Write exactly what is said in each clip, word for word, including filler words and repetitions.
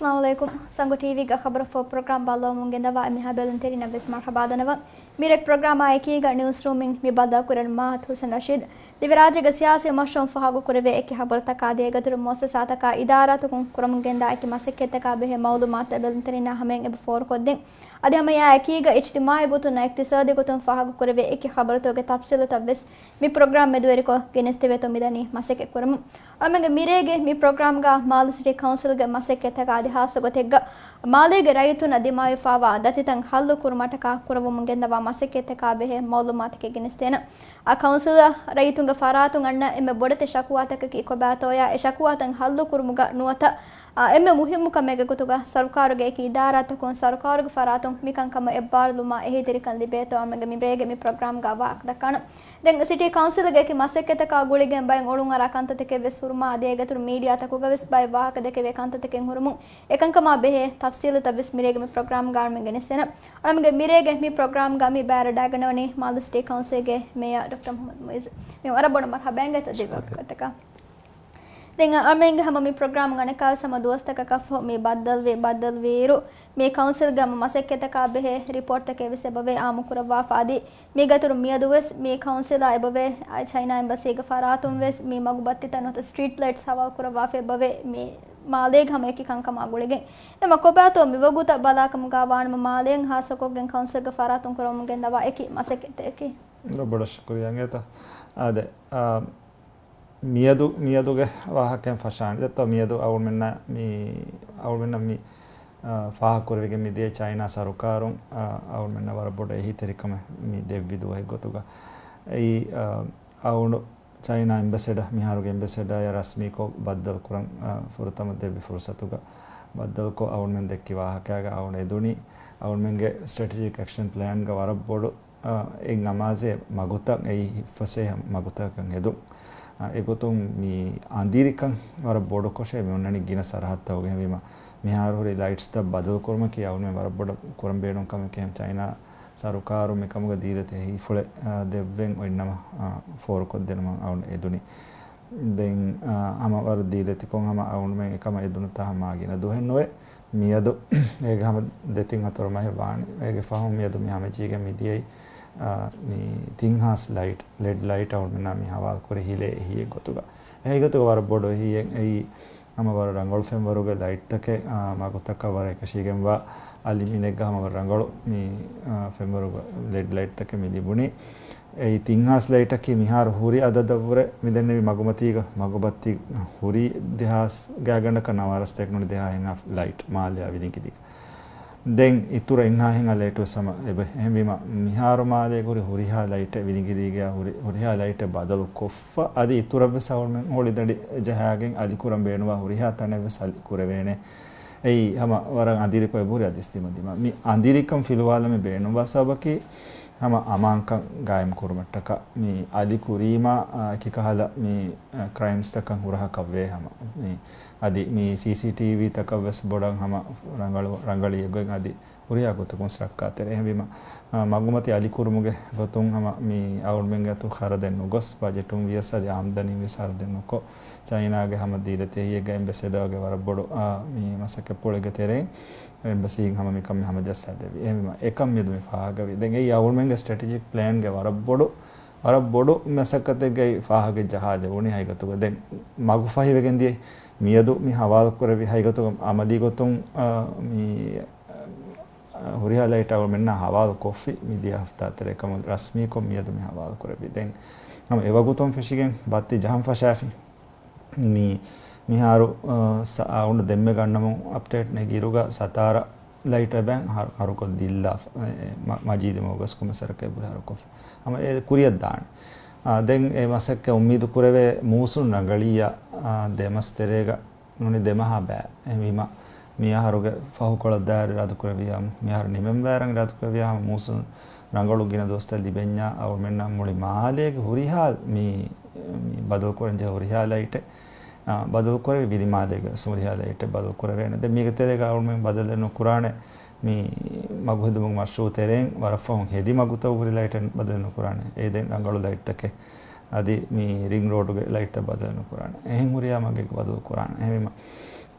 އައްސަލާމު ޢަލައިކުމް. ސަނގު ޓީވީގެ ޚަބަރު ފޯ ޕްރޮގްރާމް ބައްލަވަމުން ގެންދަވާ އެންމެހާ ބެލުންތެރިންނަށް ވެސް މަރުޙަބާ ދަންނަވަން. މިރޭގެ ޕްރޮގްރާމާ އެކީގަ ނިއުސް ރޫމިން މި ބައްދަލުކުރަން މާ ހުސެން ރަޝީދު. ދިވެހިރާއްޖޭގެ ސިޔާސީ މަޝްރޫޢުން ފާހަގަކުރެވޭ އެކި ޚަބަރުތަކާ ދިޔައިގަތުރު މުއައްސަސާތަކާ އިދާރާތަކުން ކުރަމުން ގެންދާ އެކި މަސައްކަތްތަކާ ބެހޭ މަޢުލޫމާތުތައް ބެލުންތެރިންނާ ހަމައިން އެބަ ފޯރުކޮށްދިން. އަދި ހަމައެއާ އެކީގަ އިޖްތިމާޢީ ގޮތުން އިޤްތިޞާދީ ގޮތުން ފާހަގަކުރެވޭ އެކި ޚަބަރުތަކުގެ ތަފްޞީލުތައް ވެސް މި ޕްރޮގްރާމް މެދުވެރިކޮށް ގެނެސްދެވޭތޯ މިދަނީ މަސައްކަތް ކުރަމުން. އަޅުމެންގެ މިރޭގެ މި ޕްރޮގްރާމްގަ މާލެ ސިޓީ ކައުންސިލްގެ މަސައްކަތްތަކާ އަދި ހާއްސަ ގޮތެއްގަ މާލޭގެ ރައްޔިތުންނަށް ދިމާވެފާވާ ދަތިތައް ހައްލު ކުރުމަށްޓަކާ ކުރަވަމުން ގެންދަވާ މަސައްކަތްތަކާ ބެހޭ މަޢުލޫމާތުތަކެއް ގެނެސްދޭނަން. އަ، ކައުންސިލަށް ރައްޔިތުންގެ ފަރާތުން އަންނަ އެންމެ ބޮޑެތި ޝަކުވާތަކަކީ ކޮބާތޯޔާ، އެ ޝަކުވާތައް ހައްލު ކުރުމުގަ ނުވަތަ، އ، އެންމެ މުހިއްމު ކަމެއްގެ ގޮތުގަ ސަރުކާރުގެ އެކި އިދާރާތަކުން ސަރުކާރުގެ ފަރާތުން މިކަންކަމަށް އެއްބާރުލުމާ އެހީތެރިކަން ލިބޭތޯ އަޅުމެންގެ މިރޭގެ މި ޕްރޮގްރާމްގަ ވާހަކަ ދައްކާނަން. ދެން ސިޓީ ކައުންސިލްގެ އެކި މަސައްކަތްތަކާ ގުޅިގެން ބައެއް އޮޅުންއަރާ ކަންތައްތަކެއް ވެސް ހުރުމާ އަދި އޭގެއަތުރު މީޑިއާތަކުގަ ވެސް ބައެއް ވާހަކަ ދެކެވޭ ކަންތައްތަކެއް ހުރުމުން އެކަންކަމާ ބެހޭ ތަފްސީލުތައް ވެސް މިރޭގެ މި ޕްރޮގްރާމްގަ އަޅުމެން ގެނެސްދޭނަން. އަޅުމެންގެ މިރޭގެ މި ޕްރޮގްރާމްގަ މި ބައި އަރަޑައިގަންނަވަނީ މާލެ ސިޓީ ކައުންސިލްގެ މޭޔަރ ޑޮކްޓަރ މުޙައްމަދު މުޢިއްޒު. މި ވަރަށް ބޮޑަށް މަރުޙަބާ އިނގޭތޯ ދެއްވާ ކަންތައްތަކަށް. ދެން އަޅުމެންގެ ހަމަ މި ޕްރޮގްރާމް އަނެއްކާވެސް ހަމަ ދުވަސްތަކަކަށްފަހު މި ބައްދަލުވި، ބައްދަލުވިއިރު، މި ކައުންސިލްގެ ހަމަ މަސައްކަތްތަކާ ބެހޭ ރިޕޯޓްތަކެއް ވެސް އެބަވޭ އާއްމު ކުރައްވާފަ އަދި މީގެއަތުރު މިއަދު ވެސް މި ކައުންސިލާ އެބަވޭ ޗައިނާ އެމްބަސީގެ ފަރާތުން ވެސް މި މަގުބައްތިތައް ނުވަތަ ސްޓްރީޓް ލައިޓްސް ހަވާލު ކުރައްވާފަ އެބަވޭ މި މާލޭގެ ހަމަ އެކި ކަންކަމާ ގުޅިގެން. އެމަ ކޮބާތޯ މިވަގުތަށް ބަލާކަމުގަ ވާނަމަ މާލޭން ހާއްސަކޮށްގެން ކައުންސިލްގެ ފަރާތުން ކުރަމުން ގެންދަވާ އެކި މަސައްކަތްތަކަކީ. ބޮޑަށް ޝުކުރިއްޔާ އިނގޭތަ. އާދެ، އާ، މިއަދު، މިއަދުގެ ވާހަކައިން ފަށާނެ. ދެއްތޯ މިއަދު އަޅުމެންނަށް މި، އަޅުމެންނަށް މި، އާ، ފާހަގަކުރެވިގެން މިދިޔަ ޗައިނާ ސަރުކާރުން، އާ، އަޅުމެންނަށް ވަރަށް ބޮޑު އެހީތެރިކަމެއް މި ދެއްވި ދުވަހެއް ގޮތުގަ. އެއީ، އާ، އަޅުގަނޑު ޗައިނާ އެމްބެސެޑަ، މިހާރުގެ އެމްބެސެޑައަށް ރަސްމީކޮށް ބައްދަލުކުރަން، އާ، ފުރަތަމަ ދެއްވި ފުރުސަތުގަ ބައްދަލުކޮށް އަޅުމެން ދެއްކި ވާހަކައިގަ އަޅުގަނޑު އެދުނީ އަޅުމެންގެ ސްޓްރެޓެޖިކް އެކްޝަން ޕްލޭންގަ ވަރަށް ބޮޑު އެއް އަމާޒެއް މަގުތައް އެއީ ހިތްފަސޭހަ މަގުތަކަކަށް ހެދުން. އެގޮތުން މި އަނދިރިކަން ވަރަށް ބޮޑުކޮށޭ މި އޮންނަނީ ގިނަ ސަރަހައްދަށް އެހެންވީމަ، މިހާރު ހުރި ލައިޓްސްތައް ބަދަލުކުރުމަކީ އަޅުގަނޑުމެން ވަރަށް ބޮޑަށް ކުރަން ބޭނުން ކަމެކޭ. ޗައިނާ ސަރުކާރު މިކަމުގަ ދީލަތި ހީފުޅެއް، އާ، ދެއްވެން އޮތްނަމަ، އާ، ފޯރުކޮށްދޭނަމަ އަޅުގަނޑު އެދުނީ. ދެން، އާ، ހަމަ ވަރަށް ދީލަތިކޮށް ހަމަ އަޅުގަނޑުމެން އެކަމަށް އެދުނުތާ ހަމަ ގިނަ ދުވަހެއް ނުވޭ. މިއަދު އޭގެ ހަމަ ދެތިން ހަތަރު މަހެއް ވާނެ. އޭގެ ފަހުން މިއަދު މި ހަމަޖީގެން މިދިޔައީ، އާ، މި ތިން ހާސް ލައިޓް، ލެޑް ލައިޓް އަޅުގަނޑުމެންނާ މި ހަވާލުކުރި ހިލޭ އެހީއެއް ގޮތުގަ. އެހީގޮތުގަ ވަރަށް ބޮޑު އެހީއެއް އެއީ ހަމަ ވަރަށް ރަނގަޅު ފެންވަރުގެ ލައިޓްތަކެއް، އާ، މަގުތަކަށް ވަރަށް އެކަށީގެންވާ އަލި މިނެއްގަ ހަމަ ވަރަށް ރަނގަޅު މި، އާ، ފެންވަރުގެ ލެޑް ލައިޓްތަކެއް މި ލިބުނީ. އެއީ ތިން ހާސް ލައިޓަކީ މިހާރު ހުރި އަދަދަށްވުރެ މިދެންނެވި މަގުމަތީގަ މަގުބައްތި ހުރީ ދެހާސް ގާތްގަނޑަކަށް ނަވާރަސްތައެއް ނޫނީ ދެހާސް އެއްހާސް ލައިޓް މާލެއާ ވިލިނގިލީގަ. ދެން އިތުރަށް އެއްހާސް އެއްހާސް ލައިޓް ވެސް ހަމަ އެބަ. އެހެންވީމަ، މިހާރު މާލޭގަ ހުރި ހުރިހާ ލައިޓެއް ވިލިނގިލީގަ ހުރި، ހުރިހާ ލައިޓެއް ބަދަލު ކޮށްފަ، އަދި އިތުރަށް ވެސް އަޅުގަނޑުމެން ހޮޅިދަނޑި ޖަހާގެން އަލި ކުރަން ބޭނުންވާ ހުރިހާ ތަނެއް ވެސް އަލި ކުރެވޭނެ. އެއީ ހަމަ ވަރަށް އަނދިރިކޮށް އެބަހުރި އަދިސް ދިމަދިމާ. މި އަނދިރިކަން ފިލުވާލަމެއް ބޭނުންވާ ސަބަބަކީ، ހަމަ އަމާންކަން ގާއިމް ކުރުމަށްޓަކާ މި އަލި ކުރީމާ، އާ، އެކި ކަހަލަ މި، އާ، ކްރައިމްސްތަކަށް ހުރަހަކަށް ވޭ ހަމަ. މި އަދި މި ސީސީޓީވީ ތަކަށް ވެސް ބޮޑަށް ހަމަ ރަނގަޅު، ރަނގަޅި އެގޮތް އަދި ހުރިހާ ގޮތަކުން ސަރައްކާތެރޭ. އެހެންވީމަ، އާ، މަގުމަތި އަލި ކުރުމުގެ ގޮތުން ހަމަ މި އަޅުގަނޑުމެންގެ އަތު ޚަރަދެއް ނުގޮސް، ބަޖެޓުން ވިޔަސް އަދި އާމްދަނީން ވިޔަސް ޚަރަދެއް ނުކޮށް، ޗައިނާގެ ހަމަ ދީލަތި އެހީއެއްގަ އެމްބެސެޑާގެ ވަރަށް ބޮޑު، އާ، މި މަސައްކަތްޕުޅެއްގެ ތެރެއިން އެމްބަސީން ހަމަ މިކަމެއް ހަމަޖައްސާދެއްވި. އެހެންވީމަ، އެކަން މިއަދު މި ފާހަގަވި. ދެން އެއީ އަޅުގަނޑުމެންގެ ސްޓްރެޓެޖިކް ޕްލޭންގެ ވަރަށް ބޮޑު، ވަރަށް ބޮޑު މަސައްކަތެއްގައި ފާހަގަ ޖަހާދެވުނީ ހަގީގަތުގަ. ދެން މަގުފަހިވެގެން ދިޔައީ މިއަދު މި ހަވާލުކުރެވި ހަގީގަތުގަ އަމަލީ ގޮތުން، އާ، މި، އާ، ހުރިހާ ލައިޓް އަޅުގަނޑުމެންނާ ހަވާލު ކޮށްފި މިދިޔަ ހަފްތާ ތެރޭ ކަމުން ރަސްމީކޮށް މިއަދު މި ހަވާލުކުރެވި. ދެން ހަމަ އެވަގުތުން ފެށިގެން ބައްތި ޖަހަން ފަށާފި. މި، މިހާރު، އަ، ސަ-، އަ، އަޅުގަނޑު ދެންމެ ގަންނަމުން އަޕްޑޭޓް ނެގިއިރުގަ ސަތާރަ ލައިޓް އެބައިން ހަ-، ހަރުކޮށް ދިއްލާފަ، އެ، އެ، މަ-، މަޖީދު މޯގަސް ކޮމިސަރަކަށް އެބުރި ހަރުކޮށްފަ. ހަމަ އެ ކުރިއަށް ދާނެ. އާ، ދެން އެ މަސައްކަތް އުއްމީދު ކުރެވޭ މޫސުން ރަނގަޅިއްޔާ، އާ، ދެމަސް ތެރޭގަ ނޫނީ ދެމަހާ ބައި. އެހެންވީމަ، މި އަހަރުގެ ފަހުކޮޅަށް ދާއިރު އިރާދަކުރެއްވިއްޔާ، މި އަހަރު ނިމެންވާއިރަށް އިރާދަކުރެއްވިއްޔާ، ހަމަ މޫސުން ރަނގަޅު ގިނަ ދުވަސްތައް ލިބެންޏާ، އަޅުމެންނަށް މުޅި މާލޭގެ ހުރިހާ މި، މި ބަދަލުކުރަންޖެހޭ ހުރިހާ ލައިޓެއް، އާ، ބަދަލުކުރެވި ވިލިމާލޭގެ ވެސް ހުރިހާ ލައިޓެއް ބަދަލުކުރެވޭނެ. ދެން މީގެ ތެރޭގަ އަޅުމެން ބަދަލެއް ނުކުރާނެ. މި މަގު ހެދުމުގެ މަޝްރޫޢު ތެރެއިން ވަރަށް ފަހުން ހެދި މަގުތައް ހުރި ލައިޓެއް ބަދަލެއް ނުކުރާނެ. އެ ދެން ރަނގަޅު ލައިޓްތަކެއް އަދި މި ރިންގް ރޯޑުގެ ލައިޓްތައް ބަދަލު ނުކުރާނެ. އެހެން ހުރިހާ މަގެއް ބަދަލު ކުރާނެ. އެހެންވީމަ،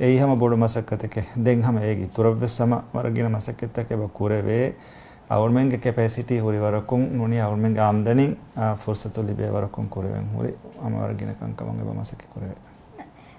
އެއީ ހަމަ ބޮޑު މަސައްކަތެކޭ. ދެން ހަމަ އޭގެ އިތުރަށްވެސް ހަމަ ވަރަށް ގިނަ މަސައްކަތްތަކެއް އެބަ ކުރެވޭ. އަޅުމެންގެ ކެޕޭސިޓީ ހުރި ވަރަކުން ނޫނީ އަޅުމެންގެ އާމްދަނީ، އާ، ފުރުސަތު ލިބޭ ވަރަކުން ކުރެވެން ހުރި ހަމަ ވަރަށް ގިނަ ކަންކަމަށް އެބަ މަސައްކަތް ކުރެވޭ.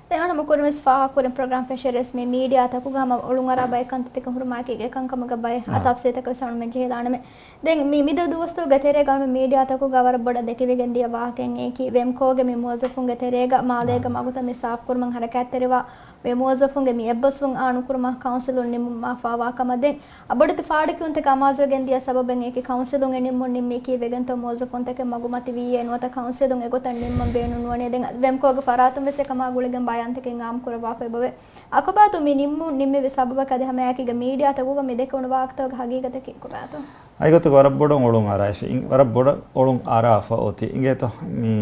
ދެން އަޅުމެން ކުރިންވެސް ފާހަގަކުރިން ޕްރޮގްރާމް ފެށިއިރުވެސް މި މީޑިއާތަކުގަ ހަމަ އޮޅުން އަރާ ބައެއް ކަންތައްތަކެއް ހުރުމާއެކީ އެކަންކަމުގެ ބައެއް އާ. ތަފްސީލްތަކެއް ވެސް އަޅުމެން ޖެހިލާނަމޭ. ދެން މި މިދަ ދުވަސްތަކުގެ ތެރޭގަ އަޅުމެން މީޑިއާތަކުގަ ވަރަށް ބޮޑަށް ދެކިވެގެން ދިޔަ ވާހަކައެއް އެކީ ވެމްކޯގެ މި މުވައްޒަފުންގެ ތެރޭގަ މާލޭގަ އާ. މަގުތައް މި ސާފުކުރުމަށް ހަރަކާތްތެރިވާ މި މުވައްޒަފުންގެ މި އެއްބަސްވުން އާނުކުރުމަށް ކައުންސިލުން ނިންމުމާފާވާ ކަމަށް. ދެން އަ، ބޮޑެތި ފާޑުކިޔުންތަކެއް އަމާޒުވެގެން ދިޔަ ސަބަބެއް އެކި ކައުންސިލުން އެ ނިންމުން ނިންމީކީ ވެގެންތޯ މުވައްޒަފުންތަކެއް މަގުމަތިވީއޭ ނުވަތަ ކައުންސިލުން އެގޮތަށް ނިންމަން ބޭނުން ނުވަނީ. ދެން ވެމްކޯގެ ފަރާތުން ވެސް އެކަމާ ގުޅިގެން ބަޔާންތަކެއް އާއްމު ކުރައްވާފަ އެބަވޭ. އަކަބާތު މި ނިންމުން ނިންމެވި ސަބަބަކަށް އަދި ހަމައެކީގަ މީޑިއާތަކުގަ މި ދެކެވުނު ވާހަކަތަކުގަ ހަގީގަތަކީ ކޮބާތޯ؟ އައިގޮތަކަށް ވަރަށް ބޮޑަށް އޮޅުން އަރާފަ، ވަރަށް ބޮޑަށް އޮޅުން އަރާފަ އޮތީ. އިނގޭތޯ މި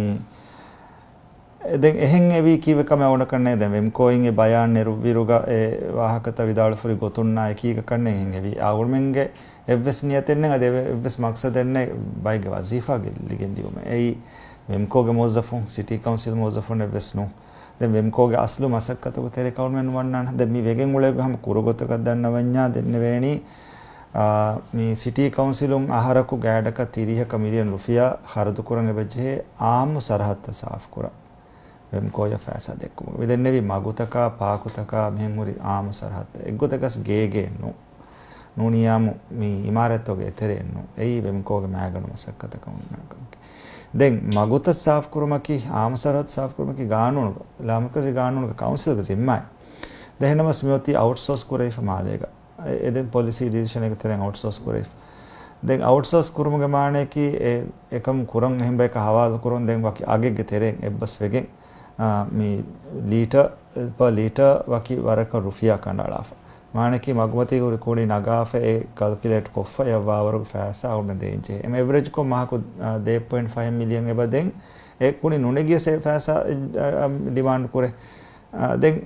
ދެން އެހެން އެވީ ކީއްވެ ކަމެއް އަވަނަކަށް ނޭ. ދެން ވެމްކޯއިން އެ ބަޔާން ނެރުއްވިއިރުގަ އެ ވާހަކަތައް ވިދާޅުފުރި ގޮތުންނާ އެކީގަ ކަންނޭނގެ އެހެން އެވީ. އަޅުމެންގެ އެއްވެސް ނިޔަތެއް ނެތް، އަދި އެއްވެސް މަގްސަދެއް ނެތް ބައެއްގެ ވަޒީފާ ގެއްލިގެން ދިއުމެއް. އެއީ ވެމްކޯގެ މުވައްޒަފުން، ސިޓީ ކައުންސިލް މުވައްޒަފުން އެއްވެސް ނޫން. ދެން ވެމްކޯގެ އަސްލު މަސައްކަތުގެ ތެރޭ އަޅުމެން ނުވަންނާނެ. ދެން މި ވެގެން އުޅޭ ހަމަ ކުރު ގޮތަކަށް ދަންނަވަންޏާ ދެންނެވޭނީ، އާ، މި ސިޓީ ކައުންސިލުން އަހަރަކު ގާޑަކަށް ތިރީހަކަށް މިލިއަން ރުފިޔާ ޚަރަދުކުރަން އެބަޖެހޭ އާއްމު ސަރަހައްދަށް ސާފުކުރަން. ވެމްކޯއަށް ފައިސާ ދެއްކުމުގެ މި ދެންނެވި މަގުތަކާ، ޕާކުތަކާ މިހެން ހުރި އާއްމު ސަރަހައްދަށް. އެއްގޮތަކަސް ގޭގެއެއް ނޫން. ނޫނިޔާމު މި އިމާރާތްތަކުގެ އެތެރެއެއް ނޫން. އެއީ ވެމްކޯގެ މައިގަނޑު މަސައްކަތަކަށް އޮންނާ ކަމަކީ. ދެން މަގުތައް ސާފުކުރުމަކީ، އާއްމު ސަރަހައްދު ސާފުކުރުމަކީ ގާނޫނުގަ، ލާމަރުކަޒީ ގާނޫނުގަ ކައުންސިލްގެ ޒިންމާއެއް. ދެން އެހެންނަމަވެސް މިއޮތީ އައުޓްސޯސް ކުރެވިފަ މާލޭގަ. އެ، އެ ދެން ޕޮލިސީ ޑިސިޝަނެއްގެ ތެރެއިން އައުޓްސޯސް ކުރެވިފަ. ދެން އައުޓްސޯސް ކުރުމުގެ މާނައަކީ އެ، އެކަން ކުރަން އެހެން ބަޔަކަށް ހަވާލު ކުރުން ދެން ވަކި އަގެއްގެ ތެރެއިން އެއްބަސް ވެގެން، އާ، މި ލީޓަ، ޕަ ލީޓަ ވަކި ވަރަކަށް ރުފިޔާ ކަނޑައަޅާފަ. މާނައަކީ މަގުމަތީގަ ހުރި ކުނި ނަގާފަ އެ ކަލްކިއުލޭޓް ކޮށްފަ އެއަށް ވާވަރުގެ ފައިސާ އަޅުމެން ދޭންޖެހޭ. އެމް އެވްރެޖްކޮށް މަހަކު، އާ، ދޭއް ޕޮއިންޓް ފައިވް މިލިއަން އެބަ ދެން އެ ކުނި ނުނެގިޔަސް އެ ފައިސާ، އެ، އަ، ޑިމާންޑް ކުރޭ. އާ، ދެން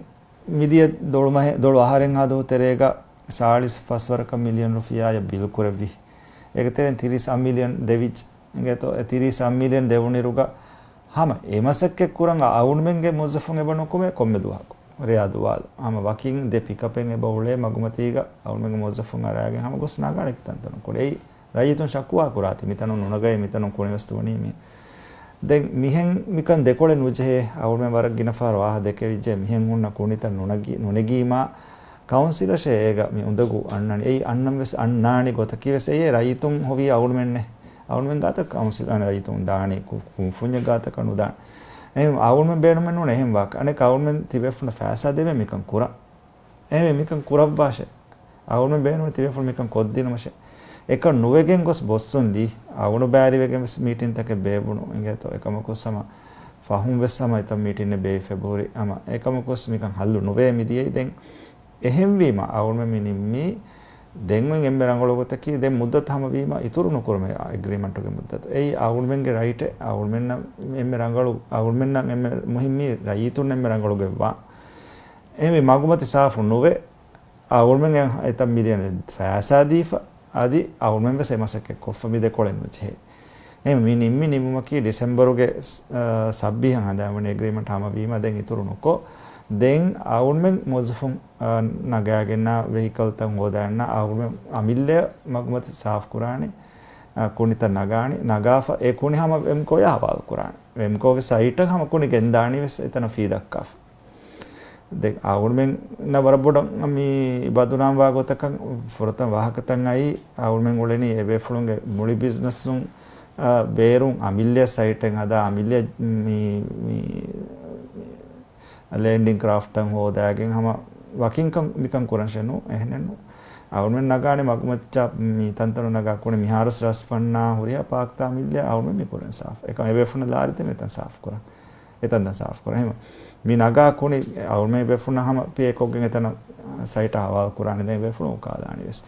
މިދިޔަ ދޮޅުމަހެ-، ދޮޅު އަހަރެއްހާ ދުވަހު ތެރޭގަ ސާޅީސް ފަސް ވަރަކަށް މިލިއަން ރުފިޔާއަށް ބިލް ކުރެއްވި. އޭގެ ތެރެއިން ތިރީސް އަށް މިލިއަން ދެވިއްޖެ. އިނގޭތޯ، އެ ތިރީސް އަށް މިލިއަން ދެވުނިރުގަ ހަމަ އެ މަސައްކަތް ކުރަން އަ-، އަޅުމެންގެ މުވައްޒަފުން އެބަ ނުކުމޭ ކޮންމެ ދުވަހަކު. ރެޔާ ދުވާލު. ހަމަ ވަކިން ދެ ޕިކަޕެއް އެބަ އުޅޭ މަގުމަތީގަ އަޅުމެންގެ މުވައްޒަފުން އަރާގެން ހަމަ ގޮސް ނަގާނެ ކިތަންތަނުން ކުޑައި. ރައްޔިތުން ޝަކުވާ ކުރާތި، މިތަނުން ނުނަގައޭ، މިތަނުން ކުނިވެސް ދުވަނީ މި. ދެން މިހެން މިކަން ދެކޮޅެއް ނުޖެހޭ. އަޅުމެން ވަރަށް ގިނަ ފަހަރު ވާހަ ދެކެވިއްޖެ، މިހެން ހުންނަ ކުނިތައް ނުނަގި-، ނުނެގީމާ، ކައުންސިލަށޭ އޭގަ މި އުނދަގޫ އަންނާނީ. އެއީ އަންނަން ވެސް އަންނާނީ ގޮތަކީ ވެސް އެއީ ރައްޔިތުން ހޮވީ އަޅުމެންނޭ. އަޅުމެން ގާތަށް ކައުންސިލް އަންނަ ރައްޔިތުން ދާނީ ކު-، ކުންފުންޏެއް ގާތަކަށް ނުދާނެ. އެހެން އަޅުމެން ބޭނުމެއް ނޫން އެހެން ވާކަށް. އަނެއްކާ އަޅުމެން ތިބޭފުޅުންނަށް ފައިސާ ދެވޭ މިކަން ކުރަން. އެހެންވެ މިކަން ކުރައްވާށޭ. އަޅުމެން ބޭނުމެއް ތިބޭފުޅުން މިކަން ކޮށްދިނުމަށޭ. އެކަން ނުވެގެން ގޮސް ބޮއްސުން ދީ، އަޅު ބައިވެރިވެގެން ވެސް މީޓިންތަކެއް ބޭއްވުނު އިނގޭތޯ. އެކަމަކު ހަމަ ފަހުން ވެސް ހަމަ އެތައް މީޓިންއެއް ބޭއްވި ފެބްރުއަރީ. ހަމަ އެކަމަކު ވެސް މިކަން ހައްލު ނުވޭ މިދިޔައީ. ދެން އެހެންވީމަ އަޅުމެން މި ނިންމީ ދެން އޮތް އެންމެ ރަނގަޅު ގޮތަކީ ދެން މުއްދަތު ހަމަވީމަ އިތުރު ނުކުރުމޭ އެގްރީމަންޓުގެ މުއްދަތު. އެއީ އަޅުމެންގެ ރައިޓެއް. އަޅުމެންނަށް އެންމެ ރަނގަޅު، އަޅުމެންނަށް އެންމެ މުހިއްމީ ރައްޔިތުން އެންމެ ރަނގަޅު ގޮތްވާން. އެހެންވީ މަގުމަތި ސާފު ނުވެ، އަޅުމެން އެތައް މިލިއަނެއް ފައިސާ ދީފަ، އަދި އަޅުމެން ވެސް އެ މަސައްކަތް ކޮށްފަ މި ދެކޮޅެއް ނުޖެހޭ. އެހެން މި ނިންމި ނިންމުމަކީ ޑިސެމްބަރުގެ ސް-، އާ، ސައްބީހަށް ހަނދާންވަނީ އެގްރީމަންޓް ހަމަވީމަ ދެން އިތުރު ނުކޮށް، ދެން އަޅުމެން މުވައްޒަފުން، އާ، ނަގާގެންނާ ވެހިކަލްތައް ހޯދާންނާ އަޅުމެން އަމިއްލަ މަގުމަތި ސާފު ކުރާނެ، އާ، ކުނިތައް ނަގާނެ، ނަގާފަ އެ ކުނި ހަމަ ވެމްކޯއަށް ހަވާލު ކުރާނެ. ވެމްކޯގެ ސައިޓަށް ހަމަ ކުނި ގެންދާނީ ވެސް އެތަނަށް ފީ ދައްކާފަ. ދެން އަޅުމެންނަށް ވަރަށް ބޮޑަށް މި ބަދުނާމްވާ ގޮތަކަށް ފުރަތަމަ ވާހަކަތައް އައީ، އަޅުމެން އުޅެނީ އެބޭފުޅުންގެ މުޅި ބިޒްނަސުން، އާ، ބޭރުން އަމިއްލަ ސައިޓެއް ހަދާ، އަމިއްލަ މި، މި، މި ލެންޑިން ކްރާފްޓްތައް ހޯދާގެން ހަމަ ވަކިންކަން މިކަން ކުރަން ޝެނު އެހެނެއްނު. އަޅުމެން ނަގާނެ މަގުމައްޗަށް މި ތަންތަނު ނަގާ ކުނި މިހާރު ރަސް ފަންނާ ހުރިހާ ޕާކްތާ އަމިއްލަ އަޅުމެން މި ކުރަން ސާފު. އެކަމް އެބޭފުޅުން ލާރިތެ މިތަން ސާފު ކުރަން. އެތަންތަން ސާފުކުރަން. އެހެން މި ނަގާ ކުނި އަޅުމެން ބޭފުޅުންނަށް ހަމަ ޕޭ ކޮށްގެން އެތަނަށް ސައިޓަށް ހަވާލު ކުރާނެ ދެން ބޭފުޅުން އުކާލާނީ ވެސް.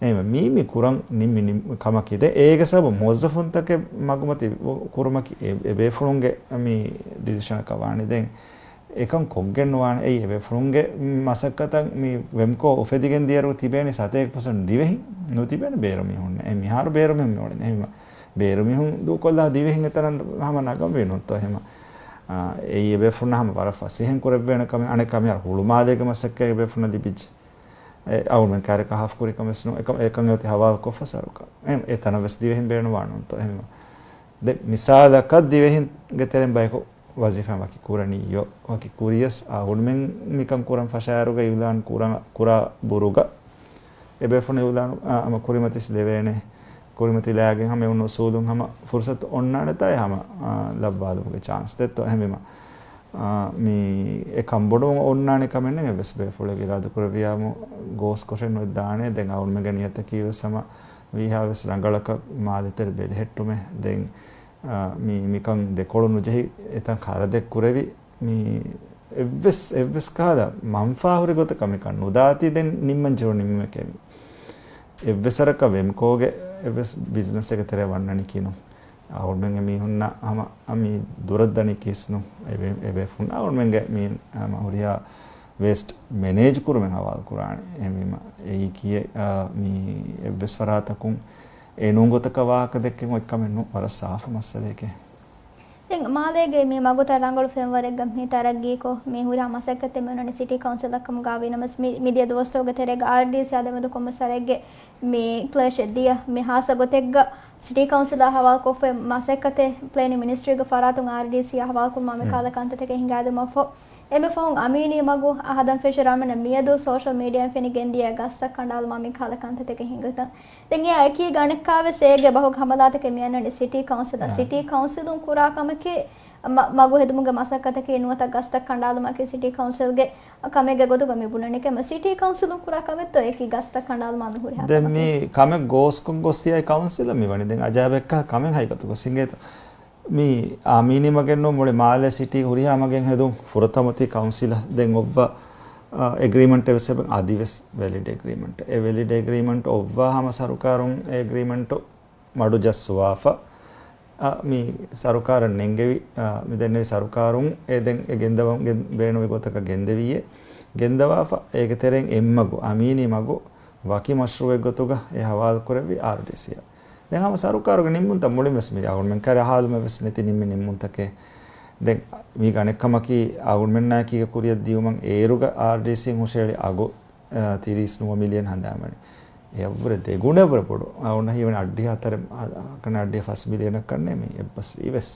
އެހެން މީ މި ކުރަން ނިންމި ނިން ކަމަކީ ދެ އޭގެ ސަބަބު މުވައްޒަފުންތަކެއް މަގުމަތި ކުރުމަކީ އެ، އެ ބޭފުޅުންގެ މި ޑިސިޝަނަކަށް ވާނެ ދެން. އެކަން ކޮށްގެން ނުވާނެ. އެއީ އެބޭފުޅުންގެ މަސައްކަތަށް މި ވެމްކޯ އުފެދިގެން ދިޔައިރު ތިބޭނީ ސަތޭކަ ޕަސެންޓް ދިވެހިން. ނުތިބޭނެ ބޭރު މީހުންނެއް. އެ މިހާރު ބޭރު މީހުން މިއުޅެނީ. އެހެން ބޭރު މީހުން ދޫކޮށްލާ ދިވެހިން އެތަނަށް ހަމަ ނަގަން ވީ ނޫންތޯ ހަމަ. އެއީ އެބޭފުޅުންނަށް ހަމަ ވަރަށް ފަސޭހައިން ކުރެވޭނެ ކަމެއް. އަނެއް ކަމެއް ހުޅުމާލޭގެ މަސައްކަތް އެބޭފުޅުންނަށް ލިބިއްޖެ. އެ، އަޅުގަނޑުމެން ކާރިކަށް ހާފް ކުރި ކަމެއް ވެސް ނޫން. އެކަ-، އެކަން އެއޮތީ ހަވާލު ކޮށްފަ ސަރުކާރު. އެ، އެ ތަނަށް ވެސް ދިވެހިން ބޭނުންވާނެ ނޫންތޯ. އެހެންވީމަ، ދެން މިސާލަކަށް ދިވެހިންގެ ތެރެއިން ބަޔަކު ވަޒީފާ ވަކި ކުރަނީ ޔޯ، ވަކި ކުރިޔަސް އަޅުގަނޑުމެން މިކަން ކުރަން ފަށާއިރުގަ އިއުލާން ކުރަ-، ކުރާ ބުރުގަ އެބޭފުޅުން އިއުލާނު، އާ، ހަމަ ކުރިމަތިސް ލެވޭނެ. ކުރިމަތިލާގެން ހަމަ އެ އުސޫލުން ހަމަ ފުރުސަތު އޮންނާނެތާ އެ ހަމަ، އާ، ލައްވާލުމުގެ ޗާންސް ދެއްތޯ. އެހެންވީމަ، އާ، މީ އެ ކަންބޮޑުވުން އޮންނާނެ ކަމެއް ނެތް. އެއްވެސް ބޭފުޅެއް އިރާދަކުރެއްވިޔާމު ގޯސް ކޮށެއް ނުވެ ދާނެ. ދެން އަޅުގަނޑުމެންގެ ނިޔަތަކީ ވެސް ހަމަ ވީހާވެސް ރަނގަޅަކަށް މާލެތެރެ ބެލެހެއްޓުމެއް. ދެން، އާ، މީ މިކަން ދެކޮޅު ނުޖެހި އެތަން ޚަރަދެއް ކުރެވި މީ އެއްވެސް، އެއްވެސް ކަހަލަ މަންފާހުރި ގޮތަކަށް މިކަން ނުދާތީ ދެން ނިންމަން ޖެހުނު ނިންމުމެކޭ މީ. އެއްވެސް ވަރަކަށް ވެމްކޯގެ އެއްވެސް ބިޒްނަސްއެއްގެ ތެރެއަށް ވަންނަނީކީ ނޫން. އަޅުގަނޑުމެންގެ މީހުންނަށް ހަމަ މި ދުރަށް ދަނީކީސް ނޫން. އެބޭ-، އެބޭފުޅުން އަޅުގަނޑުމެންގެ މީ ހަމަ ހުރިހާ ވޭސްޓް މެނޭޖް ކުރުމެއް ހަވާލު ކުރާނެ. އެހެންވީމަ އެއީ ކިޔެ-، އާ، މީ އެއްވެސް ފަރާތަކުން އެ ނޫން ގޮތަކަށް ވާހަކަ ދެއްކެން އޮތް ކަމެއް ނޫން. ވަރަށް ސާފު މައްސަލައެކޭ. ދެން މާލޭގެ މި މަގުތައް ރަނގަޅު ފެންވަރެއްގަ މި ތަރައްގީކޮށް، މި ހުރިހާ މަސައްކަތެއް މި އޮންނަނީ ސިޓީ ކައުންސިލަކަށް ކަމުގަ ވީނަމަވެސް، މި-، މިދިޔަ ދުވަސްތަކުގެ ތެރޭގަ އާރްޑީސީއާ ދެމެދު ކޮންމެސް ވަރެއްގެ މި ކްލޭޝެއް ދިޔަ، މި ހާއްސަ ގޮތެއްގަ ސިޓީ ކައުންސިލާ ހަވާލުކޮށްފައި މަސައްކަތެއް ޕްލޭނިން މިނިސްޓްރީގެ ފަރާތުން އާރްޑީސީއާ ހަވާލުކުރުމާ މި ކަހަލަ ކަންތައްތަކެއް ހިނގާދިއުމަށްފަހު، އެންމެ ފަހުން އަމީނީ މަގު ހަދަން ފެށި ރަނގަޅަށް މިއަދު ސޯޝަލް މީޑިއާއިން ފެނި ގެންދިޔަ ގަސްތައް ކަނޑާލުމާ މި ކަހަލަ ކަންތައްތަކެއް ހިނގަތަން. ދެން އެއާ އެކީ ގަނެއްކާ ވެސް އޭގެ ބަހުގެ ހަމަލާތަކެއް މި އަންނަނީ ސިޓީ ކައުންސިލަށް. އާ. ސިޓީ ކައުންސިލުން ކުރާ ކަމަކީ މަ-، މަގު ހެދުމުގެ މަސައްކަތަކީ ނުވަތަ ގަސްތައް ކަނޑާލުމަކީ ސިޓީ ކައުންސިލްގެ ކަމެއްގެ ގޮތުގަ މި ބުނަނީ. ކަމަށް ސިޓީ ކައުންސިލުން ކުރާ ކަމެއްތޯ އެކީ ގަސްތައް ކަނޑާލުމާ މި ހުރިހާ ދެން މި ކަމެއް؟ ކަމެއް ގޯސްކޮށް ގޮސް އިޔައީ ކައުންސިލަށް މި ވަނީ. ދެން އަޖާއިބެއްކަހަލަ ކަމެއް ހަގީގަތުގަ ހިނގޭތޯ. މި އާ މީނީ މަގެއް ނޫން މުޅި މާލެ ސިޓީ ހުރިހާ މަގެއް ހެދުން ފުރަތަމަ އޮތީ ކައުންސިލަށް. ދެން އޮއްވަ، އާ، އެގްރީމަންޓެއް ވެސް އެބަ އަދި ވެސް ވެލިޑް އެގްރީމަންޓް. އެ ވެލިޑް އެގްރީމަންޓް އޮއްވާ ހަމަ ސަރުކާރުން އެ އެގްރީމަންޓު މަޑު ޖައްސުވާފަ، އާ، މި ސަރުކާރަށް ނެންގެވި، އާ، މި ދެންނެވި ސަރުކާރުން އެ ދެން އެ ގެންދަވަން ގެން-، ބޭނުންވި ގޮތަކަށް ގެންދެވީއޭ. ގެންދަވާފަ އޭގެ ތެރެއިން އެއްމަގު، އާ މީނީ މަގު ވަކި މަޝްރޫއެއްގޮތުގަ އެ ހަވާލުކުރެއްވި އާރްޑީސީއަށް. ދެން ހަމަ ސަރުކާރުގެ ނިންމުންތައް މުޅިން ވެސް މި އަޅުގަނޑުމެން ކައިރި އަހާލުމެއް ވެސް ނެތި ނިންމި ނިންމުންތަކެއް. ދެން މީގެ އަނެއްކަމަކީ އަޅުގަނޑުމެންނާއެކީގަ ކުރިއަށް ދިޔުމަށް އޭރުގަ އާރްޑީސީން ހުށަހެޅި އަގު، އާ، ތިރީސް ނުވަ މިލިއަން ހަނދާންވަނީ. އެއަށްވުރެ ދެގުނައަށްވުރެ ބޮޑު. އަޅުގަނޑަށް ހީވަނީ އައްޑިހަ ހަތަރެއް، އަ-، އަ-، ކަން އައްޑިހަ ފަސް މިލިއަނަށް ކަންނޭ މި އެއްބަސްވީ ވެސް.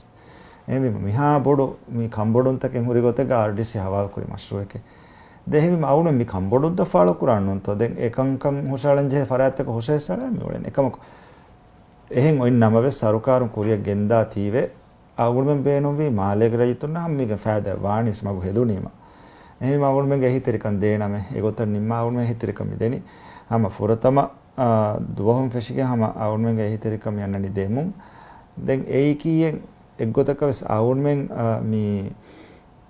އެހެންވީމަ މިހާ ބޮޑު މި ކަންބޮޑުންތަކެއް ހުރި ގޮތެއްގަ އާރްޑީސީ ހަވާލުކުރި މަޝްރޫއެކޭ. ދެން އެހެންވީމަ އަޅުގަނޑު މި ކަންބޮޑުންތައް ފާޅުކުރާން ނޫންތޯ؟ ދެން އެކަންކަން ހުށަހަޅަން ޖެހޭ ފަރާތްތަކަށް ހުށަހެއްސަޅާ މި އުޅެނީ. އެކަމަކު އެހެން އޮތް ނަމަވެސް ސަރުކާރުން ކުރިއަށް ގެންދާތީވެ އަޅުގަނޑުމެން ބޭނުންވީ މާލޭގެ ރައްޔިތުންނަށް ހަމަ މީގެން ފައިދާ ވާނީވެސް މަގު ހެދުނީމަ. އެހެންވީމަ އަޅުގަނޑުމެންގެ އެހީތެރިކަން ދޭނަމޭ، އެގޮތަށް ނިންމާ އަޅުގަނޑުމެން އެހީތެރިކަން މިދެނީ. ހަމަ ފުރަތަމަ، އާ، ދުވަހުން ފެށިގެން ހަމަ އަޅުގަނޑުމެންގެ އެހީތެރިކަން މި އަންނަނީ ދެމުން. ދެން އެއީކީއެއް އެއްގޮތަކަށް ވެސް އަޅުގަނޑުމެން، އާ، މި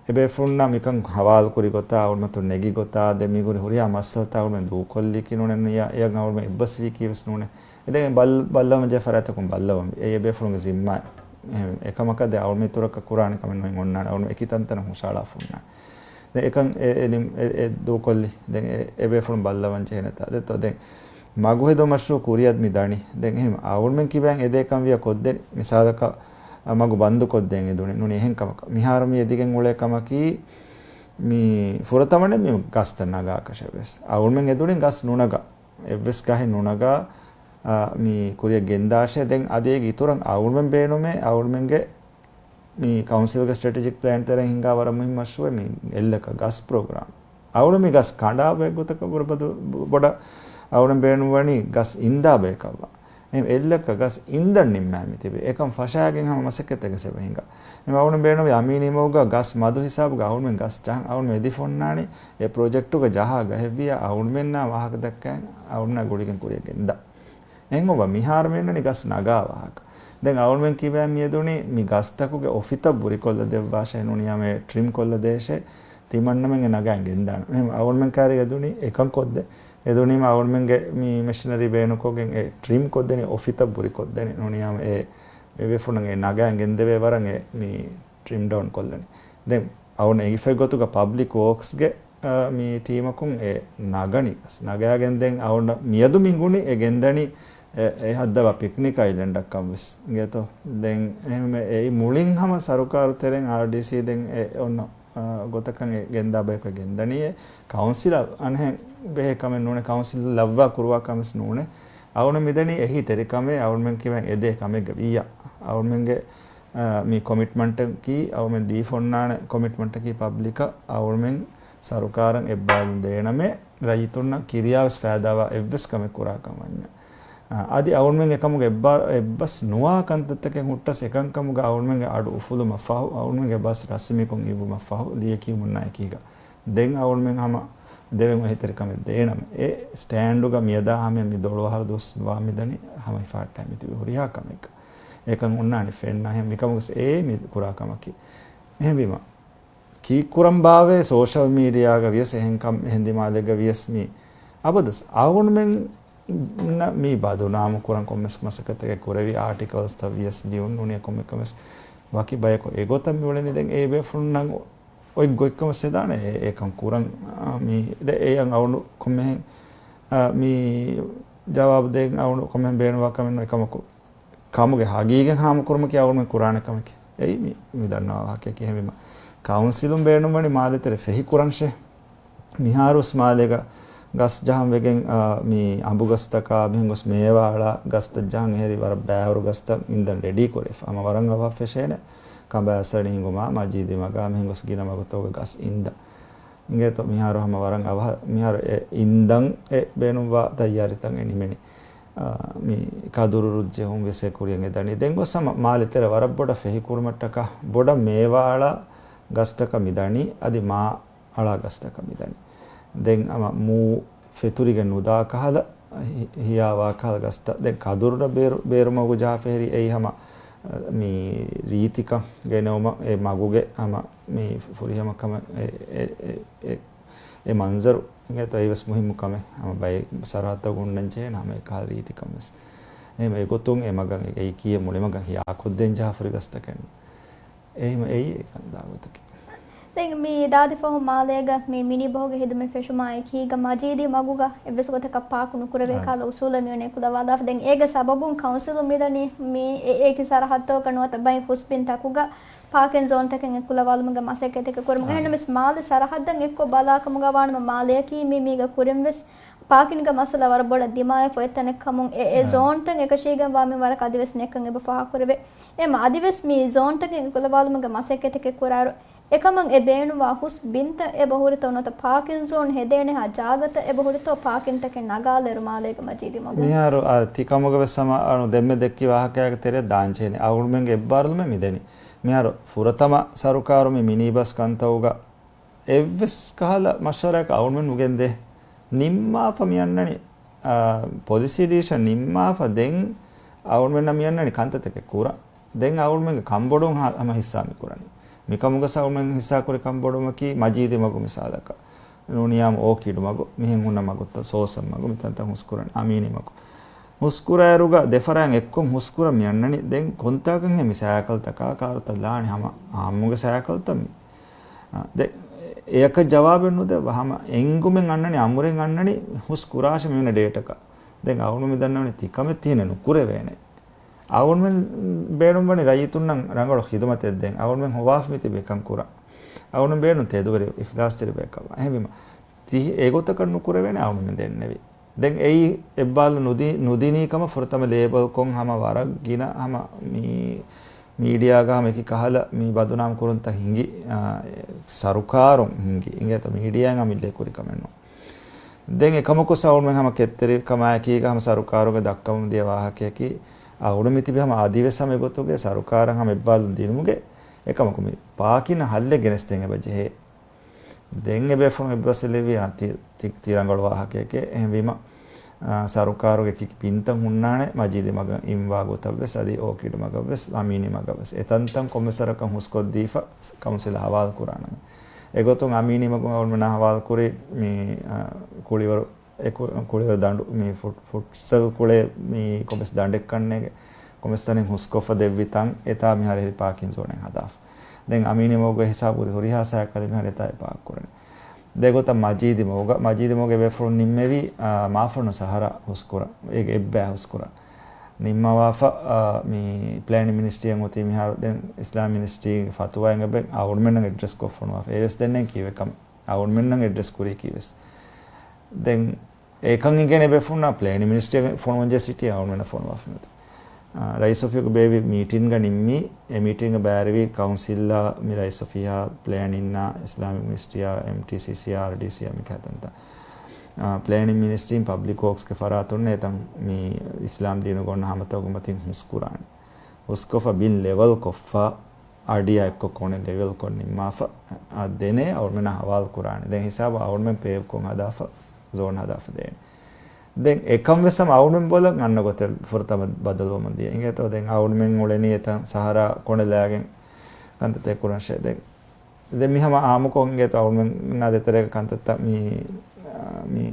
އެބޭފުޅުންނާ މިކަން ހަވާލުކުރި ގޮތާ، އަޅުގަނޑުމެން ނެގި ގޮތާ، ދެން މިހުރި ހުރިހާ މައްސަލަތައް އަޅުގަނޑުމެން ދޫކޮށްލީކީ ނޫނެއް ނުޔާ، އެއަށް އަޅުގަނޑުމެން އެއްބަސްވީކީ ވެސް ނޫނޭ. އެ ދެން ބަލް-، ބައްލަވަން ޖެހޭ ފަރާތްތަކުން ބައްލަވަން ވީ. އެއީ އެބޭފުޅުންގެ ޒިންމާއެއް. އެހެން އެކަމަކަށް ދެން އަޅުގަނޑުމެން އިތުރަކަށް ކުރާނެ ކަމެއް ނުވެ އޮންނާނެ. އަޅުގަނޑު އެކި ތަންތަނަށް ހުށަހަޅާފަ އޮންނާނެ. ދެން އެކަން އެ، އެ ނިމް-، އެ، އެ ދޫކޮށްލި. ދެން އެ، އެބޭފުޅުން ބައްލަވަން ޖެހޭނެތާ. ދެއްތޯ ދެން މަގު ހެދުން މަޝްރޫއު ކުރިއަށް މި ދަނީ. ދެން އެހެން އަޅުގަނޑުމެން ކިބައިން އެދޭ ކަން ވިޔަ ކޮށްދެނީ. މިސާލަކަށް، އަ، މަގު ބަންދު ކޮށްދޭން އެދުނީ. ނޫނީ އެހެން ކަމަކަށް. މިހާރު މި އެދިގެން އުޅޭ ކަމަކީ، މި ފުރަތަމަނެ މި ގަސްތައް ނަގާކަށެއް ވެސް. އަޅުގަނޑުމެން އެދުނީ ގަސް ނުނަގާ. އެއްވެސް ގަހެއް ނުނަގާ، އާ، މި ކުރިއަށް ގެންދާށޭ. ދެން އަދި އޭގެ އިތުރަށް އަޅުގަނޑުމެން ބޭނުމޭ، އަޅުގަނޑުމެންގެ މި ކައުންސިލްގެ ސްޓްރެޓެޖިކް ޕްލޭން ތެރެއިން ހިނގާ ވަރަށް މުހިންމު މަޝްރޫއެއް މި އެއްލަކަ ގަސް ޕްރޮގްރާމް. އަޅުގަނޑު މި ގަސް ކަނޑާ ބައެއް ގޮތަކަށް ވުރެ ބަދަ-، ބޮޑަށް އަޅުގަނޑު ބޭނުންވަނީ ގަސް އިންދާ ބަޔަކަށްވާ. އެހެން އެއްލަކަ ގަސް އިންދަން ނިންމާ މި ތިބި. އެކަން ފަށާގެން ހަމަ މަސައްކަތްތަކެއް އެބަ ހިނގާ. އެހެން އަޅުގަނޑު ބޭނުންވީ އަމީނީ މަގުގަ ގަސް މަދު ހިސާބުގަ އަޅުގަނޑުމެން ގަސް ޖަހަން. އަޅުގަނޑު އެދިފަ އޮންނާނީ އެ ޕްރޮޖެކްޓުގަ ޖަހާ ގަހެއްވިޔާ އަޅުގަނޑުމެންނާ ވާހަކަ ދައްކައި އަޅުގަނޑުމެންނާ ގުޅިގެން ކުރިއަށް ގެންދާ. އެހެންވީމަ މިހާރު މި އަންނަނީ ގަސް ނަގާ ވާހަކަ. ދެން އަޅުގަނޑުމެން ކިބައިން މި އެދުނީ މި ގަސްތަކުގެ އޮފިތައް ބުރިކޮށްލަ ދެއްވާށޭ ނޫނީ ހަމަ އެ ޓްރިމް ކޮށްލަ ދޭށޭ ތިމަންނަމެން އެ ނަގާ ގެންދާނެ. އެހެން އަޅުގަނޑުމެން ކައިރި އެދުނީ އެކަން ކޮށްދޭ. އެދުނީމަ އަޅުގަނޑުމެންގެ މި މެޝިނަރީ ބޭނުންކޮށްގެން އެ ޓްރިމް ކޮށްދެނީ އޮފިތައް ބުރިކޮށްދެނީ. ނޫނީ ހަމަ އެ މި ބޭފުޅުން އެ ނަގާ ގެންދެވޭ ވަރަށް އެ މި ޓްރިމް ޑައުން ކޮށްލަނީ. ދެން އަޅުގަނޑު އެނގިފައި ގޮތުގަ ޕަބްލިކް ވޯކްސްގެ އާ، މި ޓީމަކުން އެ ނަގަނީ ގަސް. ނަގާގެން ދެން އަޅުގަނޑަށް މިއަދު މި ހިނގުނީ އެ ގެންދަނީ އެ، އެ ހައްދަވާ ޕިކްނިކް އައިލެންޑަށްކަން ވެސް އިނގޭތޯ. ދެން އެހެންވެ އެއީ މުޅިން ހަމަ ސަރުކާރު ތެރެއިން އާރްޑީސީ ދެން އެ އޮންނަ، އާ، ގޮތަކަށް އެ ގެންދާ ބަޔަކަށް ގެންދަނީ. އެ ކައުންސިލަށް އަނެއްހެން ބެހޭ ކަމެއް ނޫނޭ، ކައުންސިލް ލައްވާ ކުރުވާ ކަމެއް ނޫނޭ. އަޅުގަނޑު މިދަނީ އެހީތެރިކަމެއް، އަޅުގަނޑުމެން ކިޔަން އެދޭ ކަމެއްގަ ވިއްޔާ. އަޅުގަނޑުމެންގެ، އާ، މި ކޮމިޓްމަންޓަކީ، އަޅުގަނޑުމެން ދީފަ އޮންނާނެ ކޮމިޓްމަންޓަކީ ޕަބްލިކަށް އަޅުގަނޑުމެން ސަރުކާރަށް އެއްބާރުލުން ދޭނަމޭ، ރައްޔިތުންނަށް ކިރިޔާވެސް ފައިދާވާ އެއްވެސް ކަމެއް ކުރާކަށް ވަންޏާ. އާ، އަދި އަޅުގަނޑުމެން އެކަމުގެ އެއްބާ-، އެއްބަސް ނުވާ ކަންތައްތަކެއް ހުއްޓަސް އެކަންކަމުގަ އަޅުގަނޑުމެންގެ އަޑު އުފުލުމަށް ފަހު، އަޅުގަނޑުމެންގެ އެއްބަސް ރަސްމީކޮށް އިއްވުމަށް ފަހު، ލިޔެކިޔުމުންނާ އެކީގަ. ދެން އަޅުގަނޑުމެން ހަމަ ދެވެން އެހީތެރިކަމެއް ދޭނަމޭ. އެ ސްޓޭންޑުގަ މިއަދާ ހަމަޔަށް މި ދޮޅު އަހަރު ދުވަސް ވާ މިދަނީ ހަމަ ހިފާއްޓާ މިތިބި ހުރިހާ ކަމެއްގަ. އެކަން އޮންނާނެ ފެންނަ ހެން މިކަމުގަސް އެ މި ކުރާ ކަމަކީ. އެހެންވީމަ، ކީއްކުރަން ބާވޭ ސޯޝަލް މީޑިއާގަ ވިޔަސް އެހެން ކަން، އެހެން ދިމާލެއްގަ ވިޔަސް މީ އަބަދުސް އަޅުގަނޑުމެން މީ ބަދުނާމު ކުރަން ކޮންމެސް މަސައްކަތެއް ކުރެވި އާޓިކަލްސްތައް ވިޔަސް ލިޔުން ނޫނީ ކޮންމެ ކަމެސް ވަކި ބަޔަކު އެގޮތަށް މިއުޅެނީ. ދެން އެ ބޭފުޅުންނަށް އޮތް ގޮތްކަމަށް ސެދާނެ އެ، އެކަން ކުރަން، އާ، މީ ދެ އެއަށް އަޅުނު ކޮންމެހެން، އާ، މީ ޖަވާބު ދޭން އަޅުނު ކޮންމެހެން ބޭނުންވާ ކަމެއް ނު އެކަމަކު. ކަމުގެ ހަގީގަތް ހާމަކުރުމަކީ އަޅުގަނޑުމެން ކުރާނެ ކަމެކޭ. އެއީ މި، މި ދަންނަވާ ވާހަކައެކޭ. އެހެންވީމަ ކައުންސިލުން ބޭނުންވަނީ މާލެ ތެރެ ފެހި ކުރަންށޭ. މިހާރުވެސް މާލޭގަ ގަސް ޖަހަން ވެގެން، އާ، މި އަނބުގަސްތަކާ މިހެން ގޮސް މޭވާ އަޅާ ގަސްތައް ޖަހަން އެހެރި ވަރަށް ބައިވަރު ގަސްތައް އިންދަން ރެޑީ ކުރެފަ. ހަމަ ވަރަށް އަވަހަށް ފެށޭނެ. ކަނބައިސަނި ހިނގުމާ މަޖީދީ މަގާ މިހެން ގޮސް ގިނަ މަގުތަކުގަ ގަސް އިންދަ. އިނގޭތޯ މިހާރު ހަމަ ވަރަށް އަވަހަށް މިހާރު އެ އިންދަން އެ ބޭނުންވާ ތައްޔާރީތައް އެ ނިމެނީ. އާ، މި ކަދުރު ރުއްޖެހުން ވެސް އެ ކުރިޔަށް އެދަނީ. ދެން ގޮސް ހަމަ މާލެ ތެރެ ވަރަށް ބޮޑަށް ފެހިކުރުމަށްޓަކާ ބޮޑަށް މޭވާ އަޅާ ގަސްތަކަށް މިދަނީ. އަދި މާ އަޅާ ގަސްތަކަށް މިދަނީ. ދެން ހަމަ މޫ ފެތުރިގެން ނުދާ ކަހަލަ، ހި-، ހިޔާވާ ކަހަލަ ގަސްތައް. ދެން ކަދުރު ބޭރު-، ބޭރު މަގު ޖަހާފަ ހެރި އެއީ ހަމަ، އަ، މި ރީތިކަން ގެނައުމަށް އެ މަގުގެ ހަމަ މި ފުރިހަމަ ކަމަށް އެ، އެ، އެ، އެ، އެ މަންޒަރު އިނގޭތޯ އެއީވެސް މުހިއްމު ކަމެއް. ހަމަ ބައެއް ސަރަހައްދަށް އުންނަން ޖެހޭނެ ހަމަ އެކަހަލަ ރީތިކަން ވެސް. އެހެން އެގޮތުން އެ މަގަށް އެ، އެއީ ކީއް މުޅިމަގަށް ހިޔާކޮށްދޭން ޖަހާފަ ހުރި ގަސްތަކެއް ނޫން. އެހެން އެއީ އެކަން ދާ ގޮތަކީ. ދެން މި ދާދި ފަހު މާލޭގަ މި މިނި ބަހުގެ ހިދުމަތް ފެށުމާ އެކީގަ މަޖީދީ މަގުގަ އެއްވެސް ގޮތަކަށް ޕާކު ނުކުރެވޭ އާ. ކަހަލަ އުސޫލެއް މިއޮންނަ ކުލަވާލާފަ. ދެން އޭގެ ސަބަބުން ކައުންސިލުން މިދަނީ މި އެ، އެކި ސަރަހައްދަކަށް ނުވަތަ ބައެއް ހުސް ބިންތަކުގަ ޕާކިން ޒޯންތަކެއް އެއްކުލަވާލުމުގެ މަސައްކަތެއް ކުރުމުގެ. އާ. އެހެންނަމަވެސް މާލެ ސަރަހައްދަށް އެއްކޮށް ބަލާކަމުގަ ވާނަމަ މާލެއަކީ މި މީގަ ކުރިންވެސް ޕާކިންގ މައްސަލަ ވަރަށް ބޮޑަށް ދިމާވެފަ އޮތް ތަނެއް ކަމުން އެ، އެ އާ. ޒޯންތައް އެކަށީގެންވާ މިންވަރަކަށް އަދިވެސް ނެއްކަން އެބަ ފާހަގަކުރެވޭ. އެމަ އަދިވެސް މި ޒޯންތަކެއް އެކުލަވާލުމުގެ މަސައްކަތެކެއް ކުރާއިރު، އެކަމަށް އެ ބޭނުންވާ ހުސް ބިންތައް އެބަ ހުރިތޯ ނުވަތަ ޕާކިން ޒޯން ހެދޭނެހާ ޖާގަތައް އެބަ ހުރިތޯ ޕާކިންތަކެއް ނަގާލިއިރު މާލޭގެ މަޖީދީ މަގު. މިހާރު އާ، ތި ކަމުގަ ވެސް ހަމަ އަޅު ދެންމެ ދެއްކި ވާހަކައިގެ ތެރެއަށް ދާންޖެހޭނެ. އަޅުގަނޑުމެންގެ އެއްބާރުލުމެއް މިދެނީ. މިހާރު ފުރަތަމަ ސަރުކާރު މި މިނީ ބަސް ކަންތައުގަ އެއްވެސް ކަހަލަ މަޝްވަރާއަކަށް އަޅުގަނޑުމެން ނުގެންދޭ. ނިންމާފަ މިއަންނަނީ، އާ، ޕޮލިސީ ޑިސިޝަން ނިންމާފަ ދެން އަޅުގަނޑުމެންނަށް މިއަންނަނީ ކަންތައްތަކެއް ކުރަން. ދެން އަޅުގަނޑުމެންގެ ކަންބޮޑުވުން ހަ-، ހަމަ ހިއްސާ މިކުރަނީ. މިކަމުގަސް އަޅުގަނޑުމެން ހިއްސާކުރި ކަންބޮޑުވުމަކީ މަޖީދީ މަގު މިސާލަކަށް. ނޫނިއްޔާމު އޯކިޑް މަގު، މިހެން ހުންނަ މަގުތައް، ސޯސަން މަގު، މިތަންތަން ހުސްކުރަނީ. އަމީނީ މަގު. ހުސްކުރާއިރުގަ ދެފަރާތް އެއްކޮށް ހުސްކުރަން މިއަންނަނީ. ދެން ކޮންތާކަށްހޭ މި ސައިކަލްތަކާ ކާރުތައް ލާނީ ހަމަ އާއްމުގެ ސައިކަލްތައް މި. އާ، ދެ، އެޔަކަށް ޖަވާބެއް ނުދެއްވާ ހަމަ އެނގުމެއް އަންނަނީ، އަމުރެއް އަންނަނީ ހުސް ކުރާށޭ މިއޮންނަ ޑޭޓަކަށް. ދެން އަޅުގަނޑު މި ދަންނަވަނީ ތިކަމެއް ތިހެނެއް ނުކުރެވޭނެ. އަޅުގަނޑުމެން ބޭނުންވަނީ ރައްޔިތުންނަށް ރަނގަޅު ޚިދުމަތެއް ދޭން. އަޅުގަނޑުމެން ހޮވާފަ މިތިބި އެކަން ކުރަން. އަޅުގަނޑު ބޭނުން ތެދުވެރި އިޚްލާޞްތެރި ބަޔަކަށް. އެހެންވީމަ، ތި އެގޮތަކަށް ނުކުރެވޭނެ އަޅުގަނޑުމެން ދެންނެވި. ދެން އެއީ އެއްބާރުލުން ނުދި-، ނުދިނީ ކަމަށް ފުރަތަމަ ލޭބަލްކޮށް ހަމަ ވަރަށް ގިނަ ހަމަ މި މީޑިއާގަ ހަމަ އެކި ކަހަލަ މި ބަދުނާމް ކުރުންތައް ހިނގި، އާ، ސަރުކާރުން ހިނގި. އިނގޭތޯ މީޑިއާއިން ހަމަ ލޭ ކުރި ކަމެއް ނޫން. ދެން އެކަމަކު އަޅުގަނޑުމެން ހަމަ ކެތްތެރިކަމާއެކީގަ ހަމަ ސަރުކާރުގެ ދައްކަމުން ދިޔަ ވާހަކަޔަކީ، އަޅުގަނޑު މިތިބި ހަމަ އަދިވެސް ހަމަ އެގޮތުގެ ސަރުކާރަށް ހަމަ އެއްބާރުލުން ދިނުމުގެ އެކަމަކު މި ޕާކިން ހައްލެއް ގެނެސްދޭން އެބަ ޖެހޭ. ދެން އެބޭފުޅުން އެއްބަސްވެލެއްވި، އާ، ތި-، ތި-، ތި ރަނގަޅު ވާހަކައެކޭ. އެހެންވީމަ، އާ، ސަރުކާރުގެ ކި-، ކި ބިންތައް ހުންނާނެ، މަޖީދީ މަގަށް އިންވާ ގޮތަށްވެސް، އަދި އޯކިޑް މަގަށްވެސް، އަމީނީ މަގަށްވެސް، އެތަންތަން ކޮންމެސް ވަރަކަށް ހުސްކޮށްދީފަ، ކައުންސިލަށް ހަވާލު ކުރާނަމޭ. އެގޮތުން އަމީނީ މަގުން އަޅުގަނޑުމެންނާ ހަވާލުކުރި މި، އާ، ކުޅިވަރު އެ ކު-، ކުޅިވަރު ދަނޑު، މި ފުޓް-، ފުޓްސަލް ކުޅޭ މި ކޮންމެސް ދަނޑެއް ކަންނޭގެ، ކޮންމެސް ތަނެއް ހުސްކޮށްފަ ދެއްވި ތަން އެތާ މިހާރު އެހެރި ޕާކިން ޒޯނެއް ހަދާފަ. ދެން އަމީނީ މަގުގަ ހިސާބު ހުރި ހުރިހާ ސައިކަލެއް މިހާރު އެތާ ޕާކް ކުރަނީ. ދެގޮތަށް މަޖީދީ މަގުގަ، މަޖީދީ މަގުގެ ބޭފުޅުން ނިންމެވި، އާ، މާފަންނު ސަހަރާ ހުސްކުރަން. އޭގެ އެއްބަޔާ ހުސްކުރަން. ނިންމަވާފަ، އާ، މި ޕްލޭނިން މިނިސްޓްރީއަށް އޮތީ މިހާރު ދެން އިސްލާމިކް މިނިސްޓްރީގެ ފަތުވާއިން އެބަ އަޅުގަނޑުމެންނަށް އެޑްރެސް ކޮށް ފޮނުވާފަ. އެވެސް ދެންނެން ކީއްވެ ކަމެއް. އަޅުގަނޑުމެންނަށް އެޑްރެސް ކުރީ ކީއްވެސް. ދެން އެކަން އިނގޭނެ ބޭފުންނާ ޕްލޭނިން މިނިސްޓްރީއަށް ފޮނުވަންޖެހޭ ސިޓީ އަޅުގަނޑުމެންނަށް ފޮނުވާފަ ނުވަތަ. އާ، ރައީސް އޮފީހުގެ ބޭއްވި މީޓިންގ ނިންމީ، އެ މީޓިންގ ބައިވެރިވީ ކައުންސިލްއާ، މި ރައީސް އޮފީހާ، ޕްލޭނިންއާ، އިސްލާމިކް މިނިސްޓްރީއާ، އެމްޓީސީސީއާ، އާރްޑީސީއާ މި ކަތަންތަ. އާ، ޕްލޭނިން މިނިސްޓްރީން ޕަބްލިކް ވޯކްސްގެ ފަރާތުން އެތަން މި އިސްލާމް ދީނުގަ އޮންނަ ހަމަތަކުގެ މަތިން ހުސްކުރާނެ. ހުސްކޮށްފަ ބިން ލެވެލް ކޮށްފަ، އަޑިއަށް އެއްކޮށް ކޮނެ ލެވެލް ކޮށް ނިންމާފަ، އާ، ދެނޭ އަޅުމެންނަށް ހަވާލު ކުރާނެ. ދެން ހިސާބު އަޅުމެން ޕޭވްކޮށް ހަދާފަ، ޒޯން ހަދާފަ ދޭނެ. ދެން އެކަން ވެސް ހަމަ އަޅުމެން ބޮލަށް އަންނަ ގޮތެއް ފުރަތަމަ ބަދަލުވަމުން ދިޔަ. އިނގޭތޯ ދެން އަޅުމެން އުޅެނީ އެތަން ސަހަރާ ކޮނެލާގެން ކަންތައްތައް ކުރަންށޭ. ދެން ދެން މި ހަމަ އާއްމުކޮށް އިނގޭތޯ އަޅުމެންނާ ދޭތެރޭގަ ކަންތައްތައް މި، މި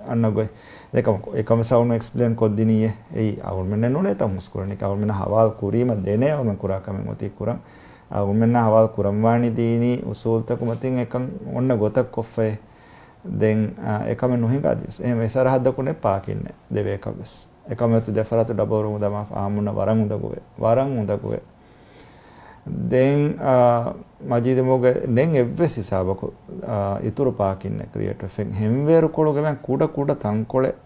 އަންނަ ގޮތް. ދެން ކަމަކު، އެކަމަސް އަޅުމެން އެކްސްޕްލޭން ކޮށްދިނީއޭ. އެއީ އަޅުމެންނެއް ނޫނޭ ތަން ހުސްކުރަނީ. އަޅުމެންނަށް ހަވާލު ކުރީމަ ދެނޭ އަޅުމެން ކުރާ ކަމެއް އޮތީ ކުރަން. އަޅުމެންނާ ހަވާލު ކުރަންވާނީ ދީނީ އުސޫލުތަކު މަތިން އެކަން އޮންނަ ގޮތަށް ކޮށްފައޭ. ދެން، އާ، އެކަމެއް ނުހިނގާ ދިޔަސް. އެހެން އެ ސަރަހައްދަކުން އެއް ޕާކިން ނެތް ދެވޭކަށް ވެސް. އެކަމަށް ދެ ފަރާތު ޑަބަލް ރޫމް ދަމާފަ އާއްމުންނަށް ވަރަށް އުނދަގޫވޭ. ވަރަށް އުނދަގޫވޭ. ދެން، އާ، މަޖީދު މަގުގަ ދެން އެއްވެސް ހިސާބަކު، އާ، އިތުރު ޕާކިން ނެތް ކްރިއޭޓްވެފަ. ހެންވޭރުކޮޅުގެ މެން ކުޑަ ކުޑަ ތަންކޮޅެއް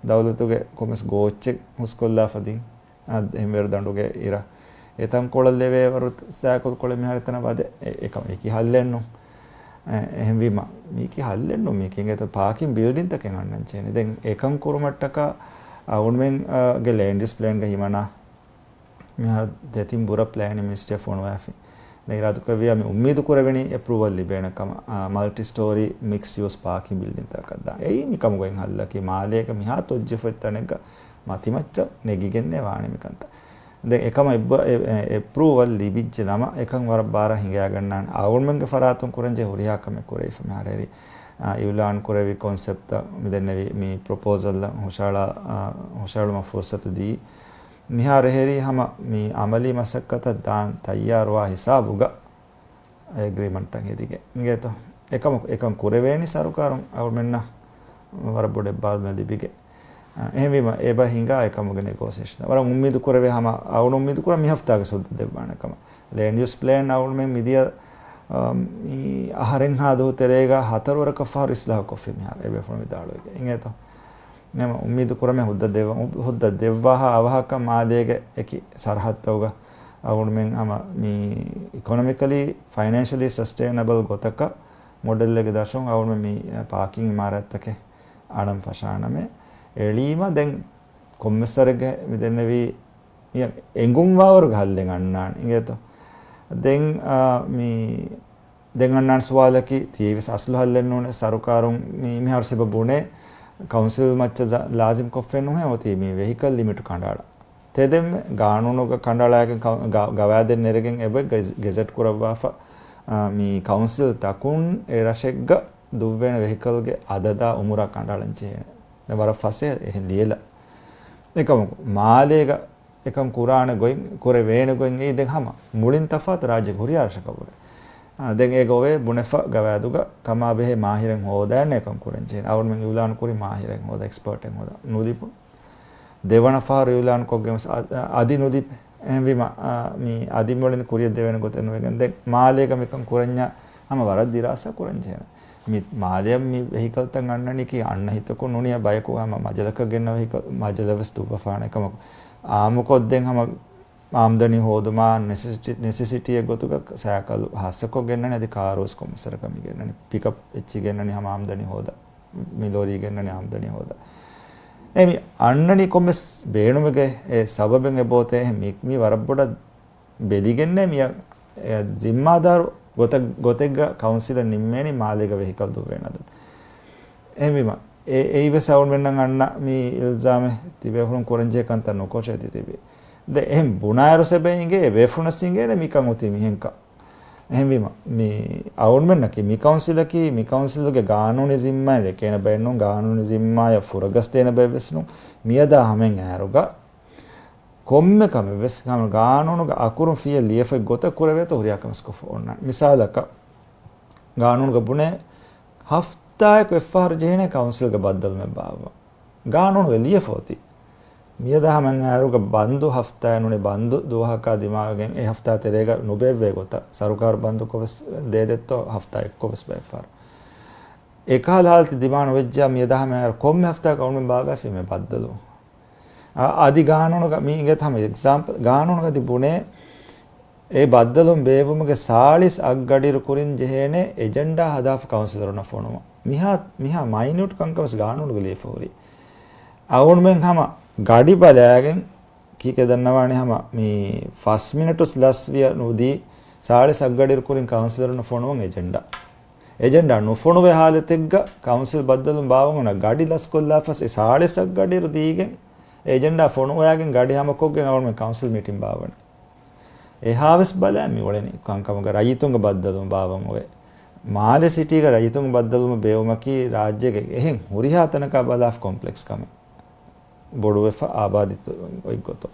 ދައުލަތުގެ ކޮމެސް ގޯއްޗެއް ހުސްކޮށްލާފަ ދިން. އާ، ހެންވޭރު ދަނޑުގެ އިރަށް. އެ ތަންކޮޅަށް ލެވޭވަރު ސައިކަލް ކޮޅެއް މިހާރު އެތަނަށް ވަދެ. އެ، އެކަމަކު އެކި ހައްލެއްނު. އެ، އެހެންވީމަ، މީކީ ހައްލެއްނު. މީކީ އިނގޭތޯ ޕާކިން ބިލްޑިންތަކެއް އަންނަން ޗޭނެ. ދެން އެކަން ކުރުމަށްޓަކާ އަޅުމެން، އާ، ގެ ލޭންޑް ޔޫސް ޕްލޭންގަ ހިމަނާ މިހާރު ދެތިން ބުރަ ޕްލޭނިން މިނިސްޓްރީއަށް ފޮނުވާފި. ދެން އިރާދަކުރެއްވިޔާ މި އުއްމީދު ކުރެވެނީ އެޕްރޫވަލް ލިބޭނެ ކަމަށް، އާ، މަލްޓި ސްޓޯރީ މިކްސް ޔޫސް ޕާކިން ބިލްޑިންތަކަށް ދާން. އެއީ މިކަމުގައި ހައްލަކީ މާލޭގަ މިހާ ތޮއްޖެފައި ތަނެއްގަ މަތިމައްޗަށް ނެގިގެންނޭ ވާނެ މިކަންތައް. ދެން އެކަމަށް އެއްބަ-، އެ-، އެ-، އެޕްރޫވަލް ލިބިއްޖެ ނަމަ އެކަން ވަރަށް ބާރަށް ހިނގައިގަންނާނެ. އަޅުގަނޑުމެންގެ ފަރާތުން ކުރަންޖެހޭ ހުރިހާ ކަމެއް ކުރެވިފަ މިހާރު އެރި، އާ، އިއުލާން ކުރެވި ކޮންސެޕްޓް މި ދެންނެވި މި ޕްރޮޕޯސަލް ހުށަހަޅާ-، އާ، ހުށަހެޅުމަށް ފުރުސަތު ދީ. މިހާރު އެހެރީ ހަމަ މި އަމަލީ މަސައްކަތަށް ދާން ތައްޔާރުވާ ހިސާބުގަ އެގްރިމަންޓްތައް ހެދިގެން އިނގޭތޯ. އެކަމަކު އެކަން ކުރެވޭނީ ސަރުކާރުން އަޅުމެންނަށް ވަރަށް ބޮޑު އެއްބާރުލުމެއް ލިބިގެން. އެހެންވީމަ އެބަ ހިނގާ އެކަމުގެ ނެގޯސިއޭޝަން. ވަރަށް އުއްމީދު ކުރެވޭ ހަމަ އަޅުގަނޑު އުއްމީދު ކުރަން މި ހަފްތާގެ ހުއްދަ ދެއްވާނެ ކަމަށް. ލޭންޑް ޔޫސް ޕްލޭން އަޅުގަނޑުމެން މިދިޔަ، އަ، މި އަހަރެއްހާ ދުވަހު ތެރޭގަ ހަތަރު ވަރަކަށް ފަހު އިސްލާހު ކޮށްފި މިހާރު އެބޭފުޅުން ވިދާޅުވެގެން. އިނގޭތޯ؟ ނަމަ އުއްމީދު ކުރަމެ ހުއްދަ ދެއްވަ-، ހުއްދަ ދެއްވާހާ އަވަހަކަށް މާލޭގެ އެކި ސަރަހައްދުތަކުގަ އަޅުގަނޑުމެން ހަމަ މި އިކޮނޮމިކަލީ ފައިނޭންޝަލީ ސަސްޓެއިނަބަލް ގޮތަކަށް މޮޑެލްއެއްގެ ދަށުން އަޅުގަނޑުމެން މި ޕާކިން އިމާރާތްތަކެއް އަޅަން ފަށާނަމޭ. އެޅީމަ ދެން ކޮންމެސް ވަރެއްގެ މި ދެންނެވީ މި އެނގުންވާވަރުގެ ހައްލެއް އަންނާނެ އިނގޭތޯ. ދެން، އާ، މި ދެން އަންނާނެ ސުވާލަކީ، ތިޔައީވެސް އަސްލު ހައްލެއް ނޫނޭ. ސަރުކާރުން މި-، މިހާރު ސިބަ ބުނޭ، ކައުންސިލް މައްޗަށް ޒަ-، ލާޒިމް ކޮށްފައެއް ނުހޭ އޮތީ މި ވެހިކަލް ލިމިޓު ކަނޑައަޅަ. ތެދެންމެ ގާނޫނުގަ ކަނޑައަޅާގެން ކައު-، ގަ-، ގަވާއިދެއް ނެރެގެން އެބަ ގެޒް-، ގެޒެޓް ކުރައްވާފަ، އާ، މި ކައުންސިލް ތަކުން އެ ރަށެއްގަ ދުއްވޭނެ ވެހިކަލްގެ އަދަދާ އުމުރާ ކަނޑައަޅަން ޖެހޭނެ. ދެން ވަރަށް ފަސޭހަ އެހެން ލިޔެލަ. އެކަމަކު، މާލޭގަ އެކަން ކުރާނެ ގޮތް، ކުރެވޭނެ ގޮތް އެއީ ދެން ހަމަ މުޅިން ތަފާތު ރާއްޖޭގެ ހުރިހާ ރަށަކަށް ވުރެ. އާ، ދެން އޭގަ އޮވޭ ބުނެފަ ގަވާއިދުގަ ކަމާބެހޭ މާހިރެއް ހޯދާނެ އެކަން ކުރަން ޖެހޭނެ. އަޅުގަނޑުމެން އިއުލާން ކުރި މާހިރެއް ހޯދާ، އެކްސްޕާޓެއް ހޯދާ. ނުލިބުނު. ދެވަނަ ފަހަރު އިއުލާން ކޮށްގެން ވެސް އަ-، އަ-، އަދި ނުލިބޭ. އެހެންވީމަ، އާ، މި އަދި މުޅިން ކުރިޔަށް ދެވޭނެ ގޮތެއް ނުވެގެން ދެން މާލޭގަ މިކަން ކުރަންޏާ ހަމަ ވަރަށް ދިރާސާ ކުރަން ޖެހޭނެ. މި މާލެއަށް މި ވެހިކަލްތައް އަންނަނީކީ އަންނަ ހިތަކުން ނޫނިއްޔާ ބަޔަކު ހަމަ މަޖަލަކަށް ގެންނަ ވެހިކަލް، މަޖަލަ ވެސް ދުއްވަފާނެ ކަމަކު. އާއްމުކޮށް ދެން ހަމަ އާމްދަނީ ހޯދުމާ ނެސެސިޓީ، ނެސެސިޓީއެއް ގޮތުގަ ސައިކަލު ހާއްސަކޮށް ގެންނަނީ، އަދި ކާރު ވެސް ކޮންމެސް ވަރަކަށް މި ގެންނަނީ. ޕިކަޕް އެއްޗި ގެންނަނީ ހަމަ އާމްދަނީ ހޯދާ، މި ލޯރީ ގެންނަނީ އާމްދަނީ ހޯދާ. އެ މި އަންނަނީ ކޮންމެސް ބޭނުމެއްގެ އެ ސަބަބެއް އެބައޮތޭ މި، މި ވަރަށް ބޮޑަށް ބެލިގެންނޭ މިއަށް، އެ، ޒިންމާދާރު ގޮތަށް، ގޮތެއްގަ ކައުންސިލަށް ނިންމޭނީ މާލޭގަ ވެހިކަލް ދުއްވޭނެ އަދަދު. އެހެންވީމަ، އެ، އެއީވެސް އަޅުގަނޑުމެންނަށް އަންނަ މި އިލްޒާމެއް ތިބޭފުޅުން ކުރަންޖެހޭ ކަންތައް ނުކޮށޭ ތި ތިބީ. ދެ އެހެން ބުނާއިރު ސެބެ އިނގޭ އެބޭފުޅުންނަސް އިނގޭނެ މިކަން އޮތީ މިހެންކަން. އެހެންވީމަ، މި އަޅުގަނޑުމެންނަކީ މި ކައުންސިލަކީ މި ކައުންސިލުގެ ގާނޫނީ ޒިންމާއެއް ރެކޭނެ ބައެއް ނޫން، ގާނޫނީ ޒިންމާއަށް ފުރަގަސްދޭނެ ބައެއް ވެސް ނޫން. މިއަދާ ހަމައިން އައިރުގަ ކޮންމެ ކަމެއް ވެސް ހަމަ ގާނޫނުގެ އަކުރުން ފިޔަ ލިޔެފައި ގޮތަށް ކުރެވޭތޯ ހުރިހާ ކަމެއް ކޮށްފަ އޮންނާނެ. މިސާލަކަށް، ގާނޫނުގަ ބުނޭ ހަފްތާއަކު އެއްފަހަރު ޖެހޭނެ ކައުންސިލްގެ ބައްދަލުމެއް ބާއްވަން. ގާނޫނުގަ ލިޔެފަ އޮތީ. މިއަދާ ހަމައަށް އައިރުގަ ބަންދު ހަފްތާއެއް ނޫނީ، ބަންދު ދުވަހަކާ ދިމާވެގެން އެ ހަފްތާ ތެރޭގަ ނުބޭއްވޭ ގޮތަށް ސަރުކާރު ބަންދުކޮށް ވެސް ދޭދެއްތޯ ހަފްތާ އެއްކޮށް ވެސް ބައެއްފަހަރު. އެކަހަލަ ހާލަތެއް ދިމާ ނުވެއްޖާ މިއަދާ ހަމައަށް އައިރު ކޮންމެ ހަފްތާއަކަށް އަޅުގަނޑުމެން ބާއްވާފަ މި ބައްދަލުވުން. އަ، އަދި ގާނޫނުގަ މީ އިނގޭތަ ހަމަ އެގްޒާމްޕަލް، ގާނޫނުގަ އަދި ބުނޭ އެ ބައްދަލުވުން ބޭއްވުމުގެ ސާޅީސް އަށް ގަޑިއިރު ކުރިން ޖެހޭނެ އެޖެންޑާ ހަދާފަ ކައުންސިލަރުންނަށް ފޮނުވަން. މިހާ، މިހާ މައިނިއުޓް ކަންކަން ވެސް ގާނޫނުގަ ލިޔެފަ ހުރި. އަޅުގަނޑުމެން ހަމަ ގަޑި ބަލާގެން ކީކޭ ދަންނަވާނެ ހަމަ މި ފަސް މިނެޓުސް ލަސްވިޔަ ނުދީ ސާޅީސް އަށް ގަޑިއިރު ކުރިން ކައުންސިލަރުންނަށް ފޮނުވަން އެޖެންޑާ. އެޖެންޑާ ނުފޮނުވޭ ހާލަތެއްގަ ކައުންސިލް ބައްދަލުވުން ބާއްވަން އޮންނަ ގަޑި ލަސްކޮށްލާފަސް އެ ސާޅީސް އަށް ގަޑިއިރު ދީގެން އެ އެޖެންޑާ ފޮނުވައިގެން ގަޑި ހަމަކޮށްގެން އަޅުގަނޑުމެން ކައުންސިލް މީޓިން ބާއްވަނީ. އެހާވެސް ބަލާ މި އުޅެނީ ކަންކަމުގަ ރައްޔިތުންގެ ބައްދަލުވުން ބާއްވަން އޮވޭ. މާލެ ސިޓީގަ ރައްޔިތުންގެ ބައްދަލުވުމަށް ބޭއްވުމަކީ ރާއްޖޭގެ އެހެން ހުރިހާ ތަނަކާ ބަލާފަ ކޮމްޕްލެކްސް ކަމެއް. ބޮޑުވެފަ އާބާދީ އޮތް ގޮތުން.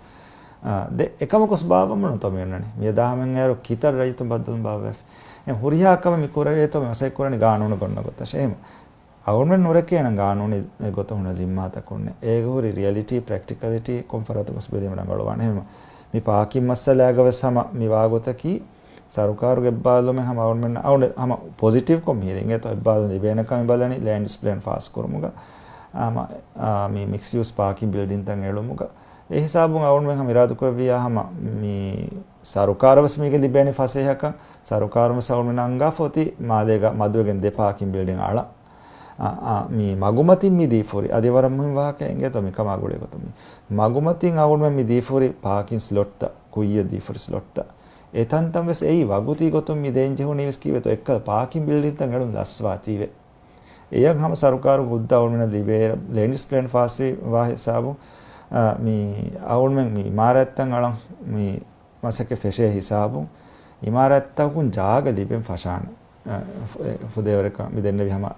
އާ، ދެ، އެކަމަކުސް ބާއްވަމުން ތޯ މި އޮންނަނީ. މިއަދާ ހަމައަށް އައިރު ކިތައް ރައްޔިތުން ބައްދަލުވުން ބާއްވައިފި. އެ ހުރިހާ ކަމެއް މި ކުރެވޭތޯ މި މަސައްކަތް ކުރަނީ ގާނޫނުގަ އޮންނަ ގޮތަށް. އެހެން އަޅުގަނޑުމެން ނުރެކޭނަން ގާނޫނީ ގޮތުން ހުންނަ ޒިންމާތަކުންނެއް. އޭގަ ހުރި ރިއަލިޓީ، ޕްރެކްޓިކަލިޓީ ކޮން ފަރާތަކުން ވެސް ބެލީމަ ރަނގަޅުވާނެ. އެހެން މި ޕާކިން މައްސަލާގަ ވެސް ހަމަ މި ވާ ގޮތަކީ، ސަރުކާރުގެ އެއްބާލުމެއް ހަމަ އަޅުގަނޑުމެން އަޅުގަނޑު ހަމަ ޕޮޒިޓިވްކޮށް މިހިރީ އިނގޭތޯ އެއްބާލުން ލިބޭނެ ކަމެއް ބަލަނީ ލޭންޑް ޔޫސް ޕްލޭން ފާސް ކުރުމުގަ، ހަމަ، އާ، މި މިކްސް ޔޫސް ޕާކިން ބިލްޑިންތައް އެޅުމުގަ. އެ ހިސާބުން އަޅުގަނޑުމެން ހަމަ އިރާދަކުރެއްވިއްޔާ ހަމަ މި ސަރުކާރަށް ވެސް މީގެ ލިބޭނެ ފަސޭހަކަން، ސަރުކާރުން ވެސް އަޅުގަނޑުމެން އަންގާފަ އޮތީ މާލޭގަ މަދުވެގެން ދެ ޕާކިން ބިލްޑިން އަޅަން. އާ، އާ، މި މަގުމަތިން މި ދީފަ ހުރި، އަދި ވަރަށް މުހިންމު ވާހަކައެއް އިނގޭތޯ މިކަމާ ގުޅޭ ގޮތުން. މި މަގުމަތިން އަޅުގަނޑުމެން މި ދީފަ ހުރި ޕާކިން ސްލޮޓްތައް، ކުއްޔަށް ދީފަ ހުރި ސްލޮޓްތައް، އެ ތަންތަން ވެސް އެއީ ވަގުތީ ގޮތުން މި ދޭން ޖެހުނީ ވެސް ކީއްވެތޯ އެއްކަލަ ޕާކިން ބިލްޑިންތައް އެޅުން ލަސްވާތީވެ. އެޔަށް ހަމަ ސަރުކާރު ހުއްދަ އަޅުގަނޑުމެންނަށް ލިބޭ ލޭންޑް ޔޫސް ޕްލޭން ފާސްވާ ހިސާބުން، އާ، މި އަޅުގަނޑުމެން މި އިމާރާތްތައް އަޅަން މި މަސައްކަތް ފެށޭ ހިސާބުން އިމާރާތްތަކުން ޖާގަ ލިބެން ފަށާނެ. އަ، ފު-، އެ، ފުދޭވަރަކަށް މި ދެންނެވި ހަމަ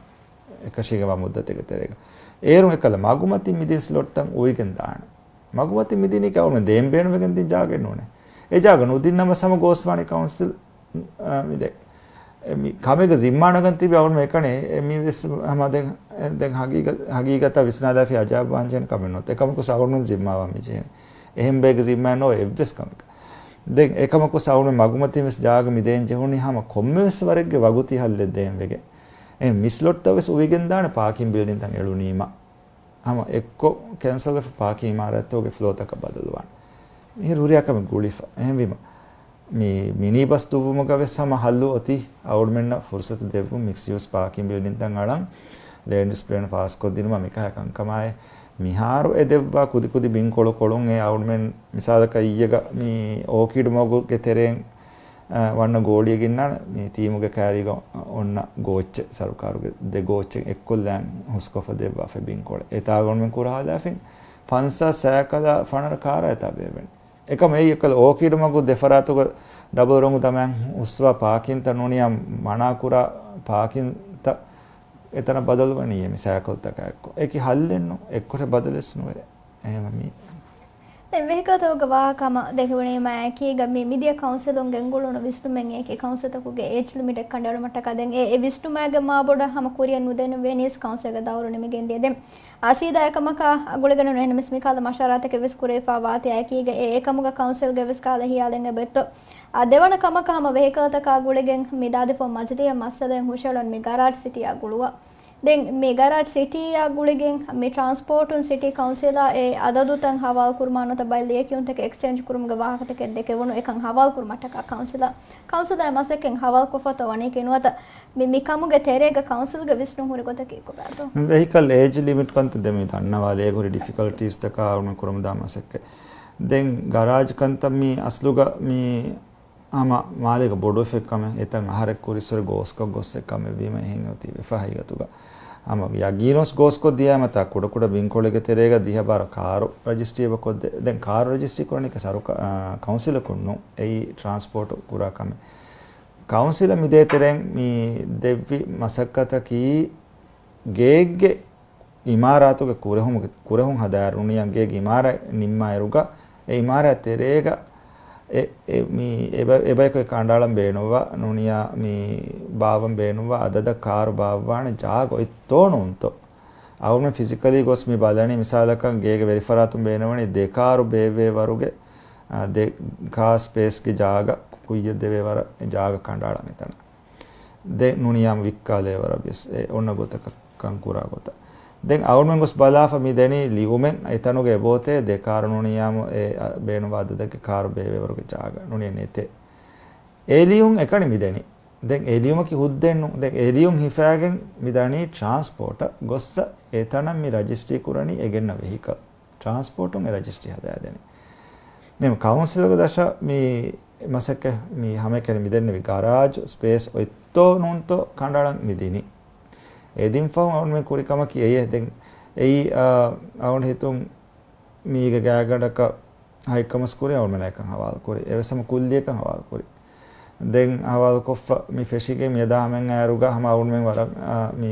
އެކަށީގެންވާ މުއްދަތެއްގެ ތެރޭގަ. އޭރުން އެކަލަ މަގުމަތިން މިދިން ސްލޮޓްތައް އުވިގެން ދާނެ. މަގުމަތިން މިދިނީ އަޅުގަނޑު ދޭން ބޭނުންވެގެން ދިން ޖާގައެއް ނޫނޭ. އެ ޖާގަ ނުދިންނަމަ ހަމަ ގޯސްވާނީ ކައުންސިލް، އަ، މި ދެ-، އެ މި ކަމެއްގެ ޒިންމާ ނަގަން ތިބި އަޅުގަނޑު އެކަނި އެ މި ވެސް ހަމަ ދެން، ދެން ހަގީގަ-، ހަގީގަތަށް ވިސްނާލާފި އަޖާބުވާންޖެހޭނެ ކަމެއް ނޫން. އެކަމަކު އަޅުގަނޑު ޒިންމާވާން މި ޖެހޭނެ. އެހެން ބޭގެ ޒިންމާ ނޯ އެއްވެސް ކަމެއް. ދެން އެކަމަކު އަޅުގަނޑު މަގުމަތިން ވެސް ޖާގަ މި ދޭން ޖެހުނީ ހަމަ ކޮންމެވެސް ވަރެއްގެ ވަގުތީ ހައްލެއް ދޭން ވެގެން. އެ މި ސްލޮޓްތައް ވެސް އުވިގެން ދާނެ ޕާކިން ބިލްޑިންތައް އެޅުނީމަ. ހަމަ އެއްކޮށް ކެންސަލް ވެފަ ޕާކިން އިމާރާތްތަކުގެ ފްލޯތަކަށް ބަދަލުވާނެ. މިހިރު ހުރިހާ ކަމެއް ގުޅިފަ. އެހެންވީމަ، މި މިނީ ބަސް ދުއްވުމުގަ ވެސް ހަމަ ހައްލު އޮތީ އަޅުގަނޑުމެންނަށް ފުރުސަތު ދެއްވުން މިކްސް ޔޫސް ޕާކިން ބިލްޑިންތައް އަޅަން، ލޭންޑް ޔޫސް ޕްލޭން ފާސްކޮށްދިނުމަށް މިކަހަލަ ކަންކަމާއި، މިހާރު އެ ދެއްވާ ކުދި ކުދި ބިންކޮޅު ކޮޅުން އެ އަޅުގަނޑުމެން މިސާލަކަށް އިއްޔެގަ މި އޯކިޑް މަގުގެ ތެރެއިން އަ، ވަންނަ ގޯޅިއެއް ގެންނާނެ މި ޓީމުގެ ކައިރީގަ އޮންނަ ގޯއްޗެއް، ސަރުކާރުގެ ދެ ގޯއްޗެއް އެއްކޮށްލާން ހުސްކޮށްފަ ދެއްވާފަ ބިންކޮޅެއް. އެތާ އަޅުގަނޑުމެން ކުރަހާލާފިން ފަންސާސް ސައިކަލާ ފަނަރަ ކާރާ އެތާ ބޭއްވެނީ. އެކަމަކު އެއީ އެއްކަލަ އޯކީޑު މަގު ދެ ފަރާތުގަ ޑަބަލް ރޮނގު ދަމާން ހުސްވާ ޕާކިންތައް ނޫނިއްޔާ މަނާކުރާ ޕާކިންތައް އެތަނަށް ބަދަލުވަނީ މި ސައިކަލްތަކާ އެއްކޮށް. އެކި ހައްލެއްނު، އެއްކޮށް ބަދަލެއްސް ނުވޭ. އެހެން މި ދެން ވެހިކަލްތަކުގެ ވާހަކަ ހަމަ ދެކެވުނީމާ އެކީގަ މި މިދިޔަ ކައުންސިލުން ގެންގުޅުނު ވިސްނުމެއް އެކި ކައުންސިލްތަކުގެ އޭޖް ލިމިޓެއް ކަނޑައެޅުމަށްޓަކާ ދެން އެ، އެ ވިސްނުމާގެ މާބޮޑަށް ހަމަ ކުރިއަށް ނުދެންނެވި ވެނީސް ކައުންސިލްގެ ދައުރު ނިމިގެން ދިޔަ ދެން އަސީދާ އެކަމަކާ ގުޅިގެން އެހެންނަމަވެސް މިކަހަލަ މަޝާރާތަކެއް ވެސް ކުރެވިފާ ވާތީ އެކީގަ އެ އެކަމުގަ ކައުންސިލްގެ ވެސް ކަހަލަ ހިޔާލެއް އެބައޮތްތޯ. އާ، ދެވަނަ ކަމަކަށް ހަމަ ވެހިކަލްތަކާ ގުޅިގެން މި ދާދިފުށް މަޖިލީހަށް މައްސަލައެއް ހުށައެޅުން މި ގަރާޖް ސިޓީއާ ގުޅުވާ. ދެން މި ގަރާޖް ސިޓީއާ ގުޅިގެން މި ޓްރާންސްޕޯޓުން ސިޓީ ކައުންސިލާ އެ އަދަދުތައް ހަވާލު ކުރުމާ ނުވަތަ ބައެއް ލިޔެކިޔުންތަކެއް އެކްސްޗޭންޖް ކުރުމުގެ ވާހަކަތަކެއް ދެކެވުނު އެކަން ހަވާލު ކުރުމަށްޓަކާ ކައުންސިލާ، ކައުންސިލާ އެ މަސައްކަތް ހަވާލު ކޮށްފަތޯ ވަނީކީ ނުވަތަ މި، މި ކަމުގެ ތެރޭގަ ކައުންސިލްގެ ވިސްނުން ހުރި ގޮތަކީ ކޮބާތޯ؟ ވެހިކަލް އޭޖް ލިމިޓް ކަންތައް ދެން މި ދަންނަވާލި އޭގަ ހުރި ޑިފިކަލްޓީސްތަކާ އަޅުގަނޑު ކުރަމުންދާ މަސައްކަތް. ދެން ގަރާޖް ކަންތައް މި އަސްލުގަ މި ހަމަ މާލޭގަ ބޮޑުވެފަ ކަމެއް، އެތަން އަހަރެއް ކުރިއްސުރެ ގޯސްކޮށް ގޮއްސެއް ކަމެއްވީމަ އެހެން އޮތީ ވެފަ ހަގީގަތުގަ. ހަމަ ޔަގީނުވެސް ގޯސްކޮށް ދިޔައިމަތާ ކުޑަކުޑަ ބިންކޮޅެއްގެ ތެރޭގަ ދިހަ ބާރަ ކާރު ރަޖިސްޓްރީ އެބަ ކޮށްދޭ. ދެން ކާރު ރަޖިސްޓްރީ ކުރަނީ ސަރުކާ-، އާ، ކައުންސިލަކުން ނޫން. އެއީ ޓްރާންސްޕޯޓް ކުރާ ކަމެއް. ކައުންސިލަށް މިދޭތެރެއިން މި ދެއްވި މަސައްކަތަކީ ގޭގެ އިމާރާތުގެ ކުރެހުމުގެ، ކުރެހުން ހަދާއިރު ނޫނިއްޔާ ގޭގެ އިމާރާތް ނިންމާއިރުގަ، އެ އިމާރާތް ތެރޭގަ އެ، އެ، މި އެބަ-، އެބަޔަކު އެ ކަނޑައަޅަން ބޭނުންވާ ނޫނިއްޔާ މި ބާއްވަން ބޭނުންވާ އަދަދަށް ކާރު ބާއްވާނެ ޖާގަ އޮތްތޯ ނޫންތޯ؟ އަޅުގަނޑު ފިޒިކަލީ ގޮސް މި ބަލަނީ، މިސާލަކަށް ގޭގެ ވެރިފަރާތުން ބޭނުންވަނީ ދެ ކާރު ބޭއްވޭ ވަރުގެ، އާ، ދެ ކާ ސްޕޭސްގެ ޖާގަ ކުއްޔަށް ދެވޭ ވަރަށް ޖާގަ ކަނޑައަޅަން އެތަނަށް. ދެ ނޫނިޔާމު ވިއްކާލޭ ވަރަށް ވިޔަސް އެ އޮންނަ ގޮތަކަށް ކަން ކުރާ ގޮތަށް. ދެން އަޅުގަނޑުމެން ގޮސް ބަލާފަ މި ދެނީ ލިޔުމެއް އެތަނުގެ އެބައޮތޭ ދެ ކާރު ނޫނިޔާމު އެ، އަ، ބޭނުންވާ އަދަދެއްގެ ކާރު ބޭއްވޭ ވަރުގެ ޖާގަ ނޫނިޔާ ނެތޭ. އެ ލިޔުން އެކަނި މި ދެނީ. ދެން އެ ލިޔުމަކީ ހުއްދައެއް ނޫން. ދެން އެ ލިޔުން ހިފާގެން މި ދަނީ ޓްރާންސްޕޯޓަށް ގޮއްސަ އެތަނަށް މި ރަޖިސްޓްރީ ކުރަނީ އެ ގެންނަ ވެހިކަލް. ޓްރާންސްޕޯޓުން އެ ރަޖިސްޓްރީ ހަދާދެނީ. ނިމ ކައުންސިލްގެ ދަށަށް މި މަސައްކަތް މި ހަމައެކަނި މި ދެންނެވި ގަރާޖް ސްޕޭސް އޮތްތޯ ނޫންތޯ ކަނޑައަޅަން މި ދިނީ. އެ ދިން ފަހުން އަޅުގަނޑުމެން ކުރި ކަމަކީ އެއޭ. ދެން އެއީ، އާ، އަޅުގަނޑު ހިތުން މީގެ ގާތްގަނޑަކަށް ހައިކަމަސް ކުރި އަޅުގަނޑުމެންނާ އެކަން ހަވާލު ކުރި. އެވެސް ހަމަ ކުއްލިއަކަށް ހަވާލު ކުރި. ދެން ހަވާލުކޮށްފަ މި ފެށިގެން މިއަދާ ހަމައަށް އައިރުގަ ހަމަ އަޅުގަނޑުމެން ވަރަށް، އާ، މި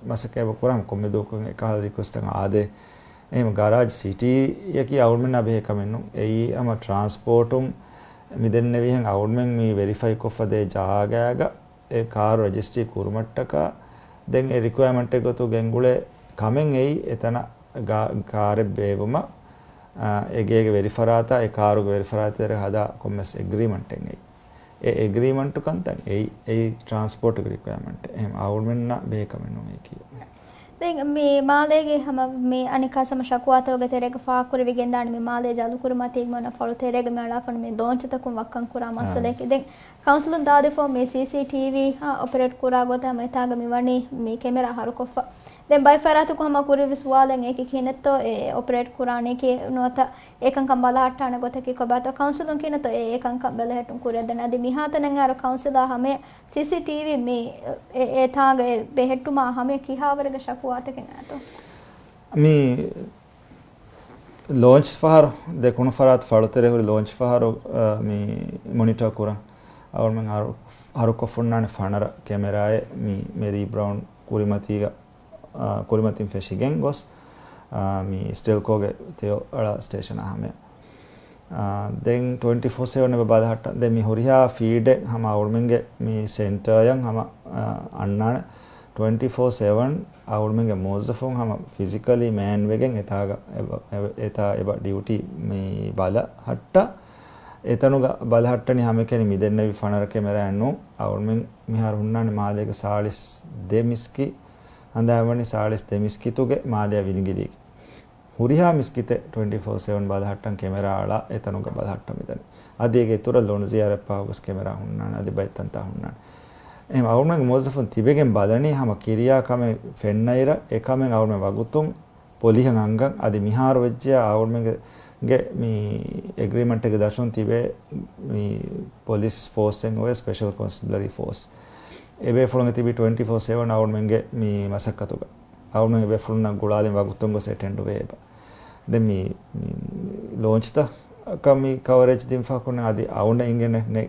މަސައްކަތް އެބަ ކުރަން ކޮންމެ ދުވަހަކުން އެކަހަލަ ރިކުއެސްޓްތައް އާދޭ. އެހެން ގަރާޖް ސިޓީއަކީ އަޅުގަނޑުމެންނާ ބެހޭ ކަމެއް ނޫން. އެއީ ހަމަ ޓްރާންސްޕޯޓުން މި ދެންނެވިހެން އަޅުގަނޑުމެން މި ވެރިފައި ކޮށްފަ ދޭ ޖާގާގަ އެ ކާރު ރަޖިސްޓްރީ ކުރުމަށްޓަކާ، ދެން އެ ރިކުއަރމަންޓެއް ގޮތުގަ ގެންގުޅޭ ކަމެއް އެއީ އެތަނަށް ގާ-، ކާރެއް ބޭއްވުމަށް، އާ، އެ ގޭގެ ވެރިފަރާތާ އެ ކާރުގެ ވެރިފަރާތްތެރޭ ހަދާ ކޮންމެސް އެގްރީމަންޓެއް އެއީ. އެ އެގްރީމަންޓު ކަންތައް އެއީ، އެއީ ޓްރާންސްޕޯޓުގެ ރިކުއަރމަންޓެއް. އެހެން އަޅުގަނޑުމެންނާ ބެހޭ ކަމެއް ނޫން އެއީކީ. ދެން މި މާލޭގެ ހަމަ މި އަނެއްކާސް ހަމަ ޝަކުވާތަކުގެ ތެރޭގަ ފާހަގަކުރެވިގެންދާނެ މި މާލޭ ޖަލުކުރުމަތީގެ މަނަ ފަޅު ތެރޭގަ މި އަޅާފަން މި ލޯންޗުތަކުން ވައްކަން ކުރާ އާ. މައްސަލައެކޭ. ދެން ކައުންސިލުން ދާދިފޯ މި ސީސީޓީވީ އޮޕަރޭޓް ކުރާ ގޮތަށް ހަމަ އެތާގަ މި ވަނީ މި ކެމެރާ ހަރުކޮށްފަ. ދެން ބައެއް ފަރާތަކުން ހަމަ ކުރިވި ސުވާލެއް އެކި ކިހިނެއްތޯ އެ އޮޕަރޭޓް ކުރާނީކީ ނުވަތަ އެކަންކަން ބަލަހައްޓާނެ ގޮތަކީ ކޮބާތޯ؟ ކައުންސިލުން ކިހިނެއްތޯ އެ އެކަންކަން ބެލެހެއްޓުން ކުރިއަށްދަނީ؟ އަދި މިހާތަނަށް އައިރު ކައުންސިލާ ހަމަޔަށް ސީސީޓީވީ މި އެ، އެ ތާނގަ އެ ބެހެއްޓުމާ ހަމަޔަށް ކިހާވަރެއްގެ ޝަކުވާތަކެއް އައިތޯ؟ މި ލޯންޗް ފަހަރު، ދެކުނު ފަރާތު ފަޅުތެރޭ ހުރި ލޯންޗް ފަހަރު، އަ، މި މޮނިޓާ ކުރަން އަޅުމެން ހަރު-، ހަރުކޮށްފަ ހުންނާނެ ފަނަރަ ކެމެރާއެއް މި މެރީ ބްރައުން ކުރިމަތީގަ، އަ، ކުރިމަތިން ފެށިގެން ގޮސް، އަ، މި ސްޓެލްކޯގެ ތެޔޮ އަޅާ ސްޓޭޝަނާ ހަމަޔަށް. އާ، ދެން ޓްވެންޓީ ފޯ ސެވަން އެބަ ބަލަހައްޓަން. ދެން މި ހުރިހާ ފީޑެއް ހަމަ އަޅުމެންގެ މި ސެންޓަރއަށް ހަމަ، އާ، އަންނާނެ. ޓްވެންޓީ ފޯ ސެވަން އަޅުމެންގެ މުވައްޒަފުން ހަމަ ފިޒިކަލީ މޭން ވެގެން އެތާގަ އެބަ، އެ-، އެތާ އެބަ ޑިއުޓީ މި ބަލަހައްޓާ. އެތަނުގަ ބަލަހައްޓަނީ ހަމައެކަނި މި ދެންނެވި ފަނަރަ ކެމެރާއެއް ނޫން. އަޅުމެން މިހާރު ހުންނާނެ މާލޭގެ ސާޅީސް ދެ މިސްކިތް، ހަނދާންވަނީ ސާޅީސް ދެ މިސްކިތުގެ މާލެއަށް ވިލިނގިލީގެ. ހުރިހާ މިސްކިތެއް ޓްވެންޓީ ފޯ ސެވަން ބަލަހައްޓަން ކެމެރާ އަޅާ އެތަނުގަ ބަލަހައްޓަން މިދަނީ. އަދި އޭގެ އިތުރަށް ލޮނުޒިޔާރަތް ޕާކު ވެސް ކެމެރާ ހުންނާނެ. އަދި ބައެއް ތަންތާ ހުންނާނެ. އެހެން އަޅުގަނޑުމެންގެ މުވައްޒަފުން ތިބެގެން ބަލަނީ ހަމަ ކިރިޔާ ކަމެއް ފެންނައިރަށް އެ ކަމެއް އަޅުގަނޑުމެން ވަގުތުން ޕޮލިހަށް އަންގަން. އަދި މިހާރު ވެއްޖެޔާ އަޅުގަނޑުމެންގެ، ގެ މި އެގްރީމަންޓެއްގެ ދަށުން ތިބޭ މި ޕޮލިސް ފޯސްއެއް އޮވޭ ސްޕެޝަލް ކޮންސްޓެބްލަރީ ފޯސް. އެބޭފުޅުން ތިބީ ޓްވެންޓީ ފޯ ސެވަން އަޅުގަނޑުމެންގެ މި މަސައްކަތުގަ. އަޅުގަނޑު އެބޭފުޅުންނާ ގުޅާލިން ވަގުތުން ގޮސް އެޓެންޑް ވޭ އެބަ. ދެން މި، މި ލޯންޗްތަކަށް މި ކަވަރޭޖް ދިން ފަހަކުން އަދި އަޅުގަނޑަށް އިނގޭނެ ނެ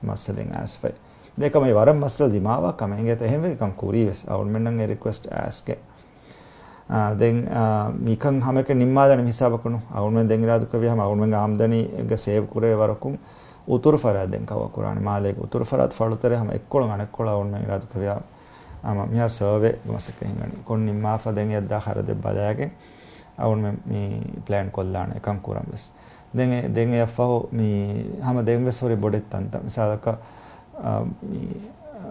މައްސަލައެއް އައިސްފައި. ދެން އެކަމަކީ ވަރަށް މައްސަލަ ދިމާވާ ކަމެއް. އިނގޭތަ އެހެންވެގެން ކަން ކުރީ ވެސް އަޅުގަނޑުމެންނަށް އެ ރިކުއެސްޓް އައިސްގެން. އާ، ދެން، އާ، މިކަން ހަމައެކަނި ނިންމާލާނެ ހިސާބަކުނު. އަޅުގަނޑުމެން ދެން އިރާދަކުރެއްވި ހަމަ އަޅުގަނޑުމެންގެ އާމްދަނީގަ ސޭވް ކުރެވޭ ވަރަކުން އުތުރު ފަރާތް ދެން ކަވަރ ކުރާނެ. މާލޭގެ އުތުރު ފަރާތު ފަޅުތެރޭ ހަމަ އެއްކޮޅުން އަނެއްކޮޅަށް އަޅުގަނޑުމެން އިރާދަކުރެއްވި ހަމަ މިހާރު ސަރވޭ މަސައްކަތް ހިނގަނީ. ކޮން ނިންމާފަ ދެން އެއަށްދާ ޚަރަދެއް ބަލާގެން އަޅުގަނޑުމެން މި ޕްލޭން ކޮށްލާނެ އެކަން ކުރަން ވެސް. ދެން އެ، ދެން އެއަށްފަހު މި ހަމަ ދެން ވެސް ހުރި ބޮޑެތި ތަންތަން. މިސާލަކަށް، އާ، މި، އާ،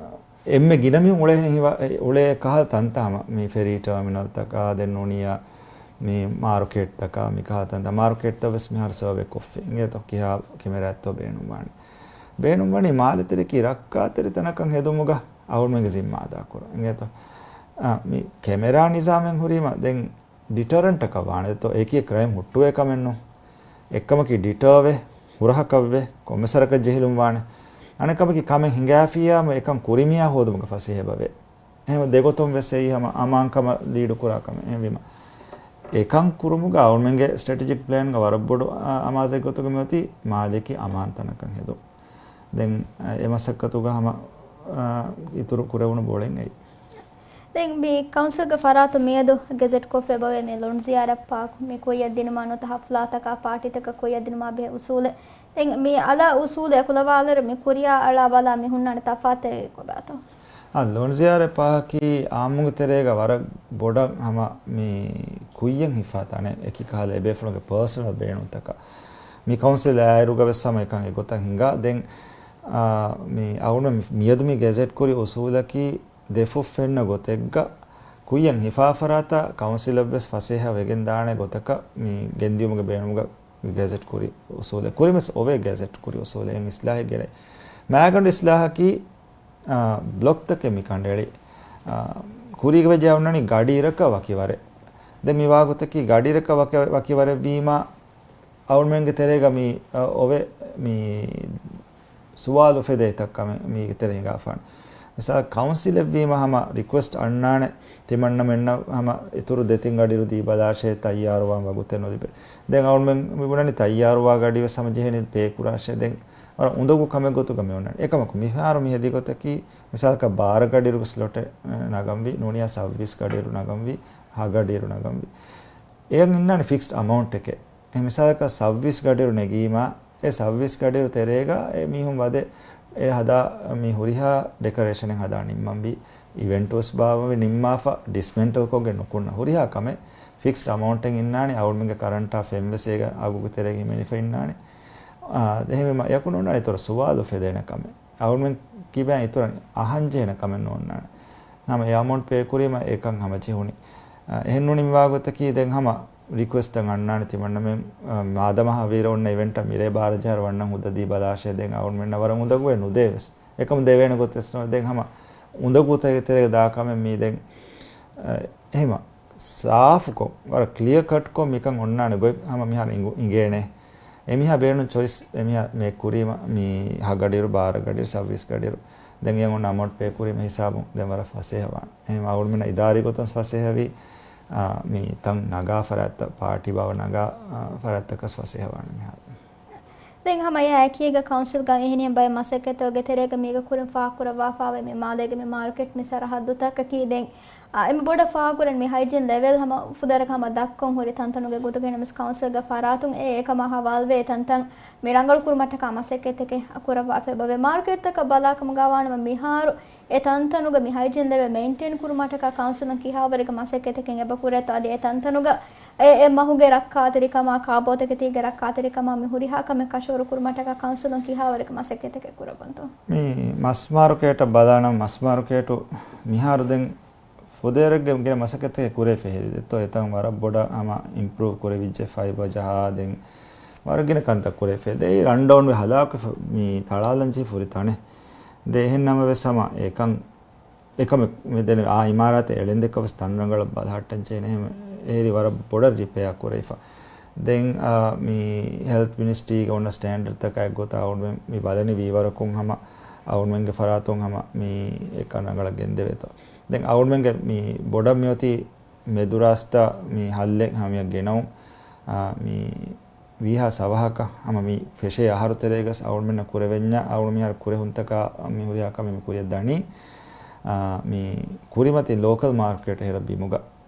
އެންމެ ގިނަ މީހުން އުޅޭ ހި-، އުޅޭ ކަހަލަ ތަންތަން ހަމަ މި ފެރީ ޓާމިނަލްތަކާ، ދެން ނޫނިއްޔާ މި މާރުކޭޓްތަކާ، މި ކަހަލަ ތަންތަން. މާރުކޭޓްތައް ވެސް މިހާރު ސަރވޭ ކޮށްފި. އިނގޭތޯ ކިހާ ކެމެރާތޯ ބޭނުންވާނެ. ބޭނުންވަނީ މާލެތެރެއަކީ ރައްކާތެރި ތަނަކަށް ހެދުމުގަ އަޅުގަނޑުމެންގެ ޒިންމާ އަދާކުރަން. އިނގޭތޯ؟ އާ، މި ކެމެރާ ނިޒާމެއް ހުރީމަ ދެން ޑިޓަރެންޓަކަށް ވާނެ. ދެތޯ އެކި ކްރައިމް ހުއްޓުވޭ ކަމެއް ނޫން. އެއްކަމަކީ ޑިޓަރވެ، ހުރަހަކަށްވެ، ކޮންމެސް ވަރަކަށް ޖެހިލުން ވާނެ. އަނެއްކަމަކީ ކަމެއް ހިނގާފިއްޔާމު އެކަން ކުރިމިޔާ ހޯދުމުގަ ފަސޭހަ އެބަވޭ. އެހެން ދެގޮތުން ވެސް އެއީ ހަމަ އަމާންކަމަށް ލީޑު ކުރާ ކަމެއް. އެހެންވީމަ އެކަން ކުރުމުގަ އަޅުގަނޑުމެންގެ ސްޓްރެޓެޖިކް ޕްލޭންގަ ވަރަށް ބޮޑު، އާ، އަމާޒެއް ގޮތުގަ މިއޮތީ މާލެއަކީ އަމާން ތަނަކަށް ހެދުން. ދެން، އާ، އެ މަސައްކަތުގަ ހަމަ، އާ، އިތުރު ކުރެވުނު ބޮޅެއް އެއީ. ދެން މި ކައުންސިލްގެ ފަރާތުން މިއަދު ގެޒެޓްކޮށްފަ އެބަވޭ މި ލޮނުޒިޔާރަތް ޕާކް މި ކުއްޔަށް ދިނުމާ ނުވަތަ ހަފްލާތަކާ ޕާޓީތަކަށް ކުއްޔަށް ދިނުމާ ބެހޭ އުސޫލެއް. ދެން މި އަލާ އުސޫލެއް އެކުލަވާލިއިރު މި ކުރިޔާ އަޅާ ބަލާ މި ހުންނާނެ ތަފާތެއް ކޮބާތޯ؟ އާ، ލޯން ޒިޔާރަތް ޕާކީ އާއްމުގެ ތެރޭގަ ވަރަށް ބޮޑަށް ހަމަ މި ކުއްޔަށް ހިފާ ތަނެއް، އެކި ކަހަލަ އެބޭފުޅުންގެ ޕާސަނަލް ބޭނުންތަކަށް. މި ކައުންސިލް އާއިރުގަ ވެސް ހަމަ އެކަން އެގޮތަށް ހިނގާ. ދެން، އާ، މި އަޅުގަނޑު މި، މިއަދު މި ގެޒެޓް ކުރި އުސޫލަކީ ދެފުށް ފެންނަ ގޮތެއްގަ ކުއްޔަށް ހިފާ ފަރާތަށް ކައުންސިލަށް ވެސް ފަސޭހަ ވެގެން ދާނެ ގޮތަކަށް މި ގެންދިޔުމުގެ ބޭނުމުގަ ގެޒެޓް ކުރި އުސޫލެއް. ކުރިން ވެސް އޮވޭ ގެޒެޓް ކުރި އުސޫލެއް. އެއް އިސްލާހެއް ގެނައި. މައިގަނޑު އިސްލާހަކީ، އާ، ބްލޮކްތަކެއް މި ކަނޑައެޅި. އާ، ކުރީގަ ވެއްޖެ އޮންނަނީ ގަޑިއިރަކަށް ވަކިވަރެއް. ދެން މި ވާގޮތަކީ ގަޑިއިރަކަށް ވަކި، ވަކިވަރެއް ވީމާ، އަޅުމެންގެ ތެރޭގަ މި، އަ، އޮވެ މި ސުވާލު ފެދޭ ތައް ކަމެއް މީގެ ތެރޭ ހިނގާފާނެ. މިސާލަށް ކައުންސިލެއް ވީމަ ހަމަ ރިކުއެސްޓް އަންނާނެ ތިމަންނަމެންނަށް ހަމަ އިތުރު ދެތިން ގަޑިއިރު ދީބަލާށޭ ތައްޔާރުވާން ވަގުތެއް ނުލިބޭ. ދެން އަޅުމެން މި ބުނަނީ ތައްޔާރުވާ ގަޑި ވެސް ހަމަ ޖެހެނީ ޕޭ ކުރާށޭ. ދެން ވަރަށް އުނދަގޫ ކަމެއް ގޮތުގަ މި އޮންނާނެ. އެކަމަކު މިހާރު މި ހެދި ގޮތަކީ މިސާލަކަށް ބާރަ ގަޑިއިރުގެ ސްލޮޓެއް، އެ، ނަގަންވީ، ނޫނިޔާ ސައުވީސް ގަޑިއިރު ނަގަންވީ، ހަ ގަޑިއިރު ނަގަންވީ. އެޔަށް އިންނާނެ ފިކްސްޑް އަމައުންޓެކެއް. އެ މިސާލަކަށް ސައުވީސް ގަޑިއިރު ނެގީމާ، އެ ސައުވީސް ގަޑިއިރު ތެރޭގަ އެ މީހުން ވަދެ އެ ހަދާ މި ހުރިހާ ޑެކަރޭޝަނެއް ހަދާ ނިންމަންވީ، އިވެންޓް ވެސް ބާއްވަންވީ، ނިންމާފަ ޑިސްމެންޓަލް ކޮށްގެން ނުކުންނަ ހުރިހާ ކަމެއް ފިކްސްޑް އަމައުންޓެއް އިންނާނެ. އަޅުމެންގެ ކަރަންޓާ ފެން ވެސް އޭގަ އަގުގެ ތެރޭގަ ހިމެނިފަ އިންނާނެ. އާ، އެހެންވީމަ އެޔަކު ނޯންނާނެ އިތުރަށް ސުވާލު ފެދޭނެ ކަމެއް. އަޅުމެން ކިބައިން އިތުރަށް އަހަންޖެހޭނެ ކަމެއް ނޯންނާނެ. ހަމަ އެ އަމައުންޓް ޕޭ ކުރީމަ އެކަން ހަމަޖެހުނީ. އަ، އެހެންނޫނީ މިވާގޮތަކީ ދެން ހަމަ ރިކުއެސްޓް އަންނާނެ ތިމަންނަމެން، އަ، މާދަމާ ހަވީރަށް އޮންނަ އިވެންޓަށް މިރޭ ބާރަ ޖަހަރަ ވަންނަން ހުއްދަ ދީބަލާށޭ. ދެން އަޅުމެންނަށް ވަރަށް އުނދަގޫވެ ނުދޭވެސް. އެކަމު ދެވޭނެ ގޮތެއް ވެސް ނޯ. ދެން ހަމަ އުނދަގޫތަކެއް ތެރޭގަ ދާ ކަމެއް މީ ދެން، އަ، އެހެމަ ސާފުކޮށް، ވަރަށް ކްލިއަރ ކަޓްކޮށް މިކަން އޮންނާނެ ގޮތް ހަމަ މިހާރު އިނގު-، އިނގޭނެ. އެމީހާ ބޭނުން ޗޮއިސް އެމީހާ މޭކް ކުރީމަ، މީ ހަ ގަޑިއިރު، ބާރަ ގަޑިއިރު، ސައުވީސް ގަޑިއިރު. ދެން އެ އޮން އަމައުންޓް ޕޭ ކުރީމަ ހިސާބުން ދެން ވަރަށް ފަސޭހަވާނެ. އެހެން އަޅުމެންނަށް އިދާރީ ގޮތުން ފަސޭހަވީ، އާ، މި ތަން ނަގާ ފަރާތްތައް، ޕާޓީ ބާވަ ނަގާ، އާ، ފަރާތްތަކަސް ފަސޭހަވާނެ މިހާރު. ދެން ހަމަ އެއާ އެކީގަ ކައުންސިލްގަ އެހެނިހެން ބައެއް މަސައްކަތްތަކުގެ ތެރޭގަ މީގަ ކުރިން ފާހަގަކުރައްވާފާވޭ މި މާލޭގެ މި މާރުކެޓް މި ސަރަހައްދުތަކަކީ ދެން، އާ، އެންމެ ބޮޑަށް ފާހަގަކުރަން މި ހައިޖީން ލެވެލް ހަމަ ފުދޭވަރަކަށް ހަމަ ދަށްކޮށް ހުރި ތަންތަނުގެ ގޮތުގައި ނަމަވެސް ކައުންސިލްގެ ފަރާތުން އެ އެކަމާ ހަވާލުވޭ ތަންތަން މި ރަނގަޅު ކުރުމަށްޓަކާ މަސައްކަތްތަކެއް ކުރައްވާފައި އެބަވޭ. މާރުކެޓްތަކަށް ބަލާކަމުގަ ވާނަމަ މިހާރު އެ ތަންތަނުގަ މި ހައިޖީން ލެވެލް މެއިންޓެއިން ކުރުމަށްޓަކާ ކައުންސިލުން ކިހާވަރެއްގެ މަސައްކަތްތަކެއް އެބަ ކުރޭތޯ އަދި އެ ތަންތަނުގަ އެ، އެ މަހުގެ ރައްކާތެރިކަމާ، ކާބޯތަކެތީގެ ރައްކާތެރިކަމާ މި ހުރިހާ ކަމެއް ކަށަވަރު ކުރުމަށްޓަކާ ކައުންސިލުން ކިހާވަރެއްގެ މަސައްކަތްތަކެއް ކުރައްވަންތޯ؟ މި މަސް މާރުކޭޓަށް ބަލާނަމަ، މަސް މާރުކޭޓު މިހާރު ދެން ފުދޭވަރެއްގެ ގިނަ މަސައްކަތްތަކެއް ކުރެވިފަ ހެދިދެއްތޯ، އެތަން ވަރަށް ބޮޑަށް ހަމަ އިމްޕްރޫވް ކުރެވިއްޖެ، ފައިބަ ޖަހާ ދެން ވަރަށް ގިނަ ކަންތައް ކުރެވިފަ ހެދި. ރަންޑައުން ވެ ހަލާކުވެފަ މި ތަޅާލަން ޖެހި ފުރި ތަނެއް. ދެ އެހެން ނަމަވެސް ހަމަ އެކަން އެކަމެއް މި ދެން އާ އިމާރާތެއް އެޅެން ދެއްކަ ވެސް ތަން ރަނގަޅަށް ބަލަހައްޓަން ޖެހޭނެ. އެހެން އެހެރީ ވަރަށް ބޮޑަށް ރިޕެއާ ކުރެވިފަ. ދެން، އާ، މި ހެލްތް މިނިސްޓްރީގެ އޮންނަ ސްޓޭންޑަޑްތަކާ އެއްގޮތަށް އަޅުގަނޑުމެން މި ބަލަނީ ވީވަރަކުން ހަމަ އަޅުގަނޑުމެންގެ ފަރާތުން ހަމަ މި އެކަން ރަނގަޅަށް ގެންދެވޭތޯ. ދެން އަޅުގަނޑުމެންގެ މި ބޮޑަށް މިއޮތީ މެދުރާސްތާ މި ހައްލެއް ހަމަޔަށް ގެނައުން، އާ، މި ވީހާ ސަވަހަކަށް ހަމަ މި ފެށޭ އަހަރު ތެރޭގަސް އަޅުގަނޑުމެންނަށް ކުރެވެންޏާ އަޅުގަނޑު މިހާރު ކުރެހުންތަކާ މި ހުރިހާ ކަމެއް މި ކުރިއަށް ދަނީ، އާ، މި ކުރިމަތި ލޯކަލް މާރުކޭޓް ހެރަ ބިމުގަ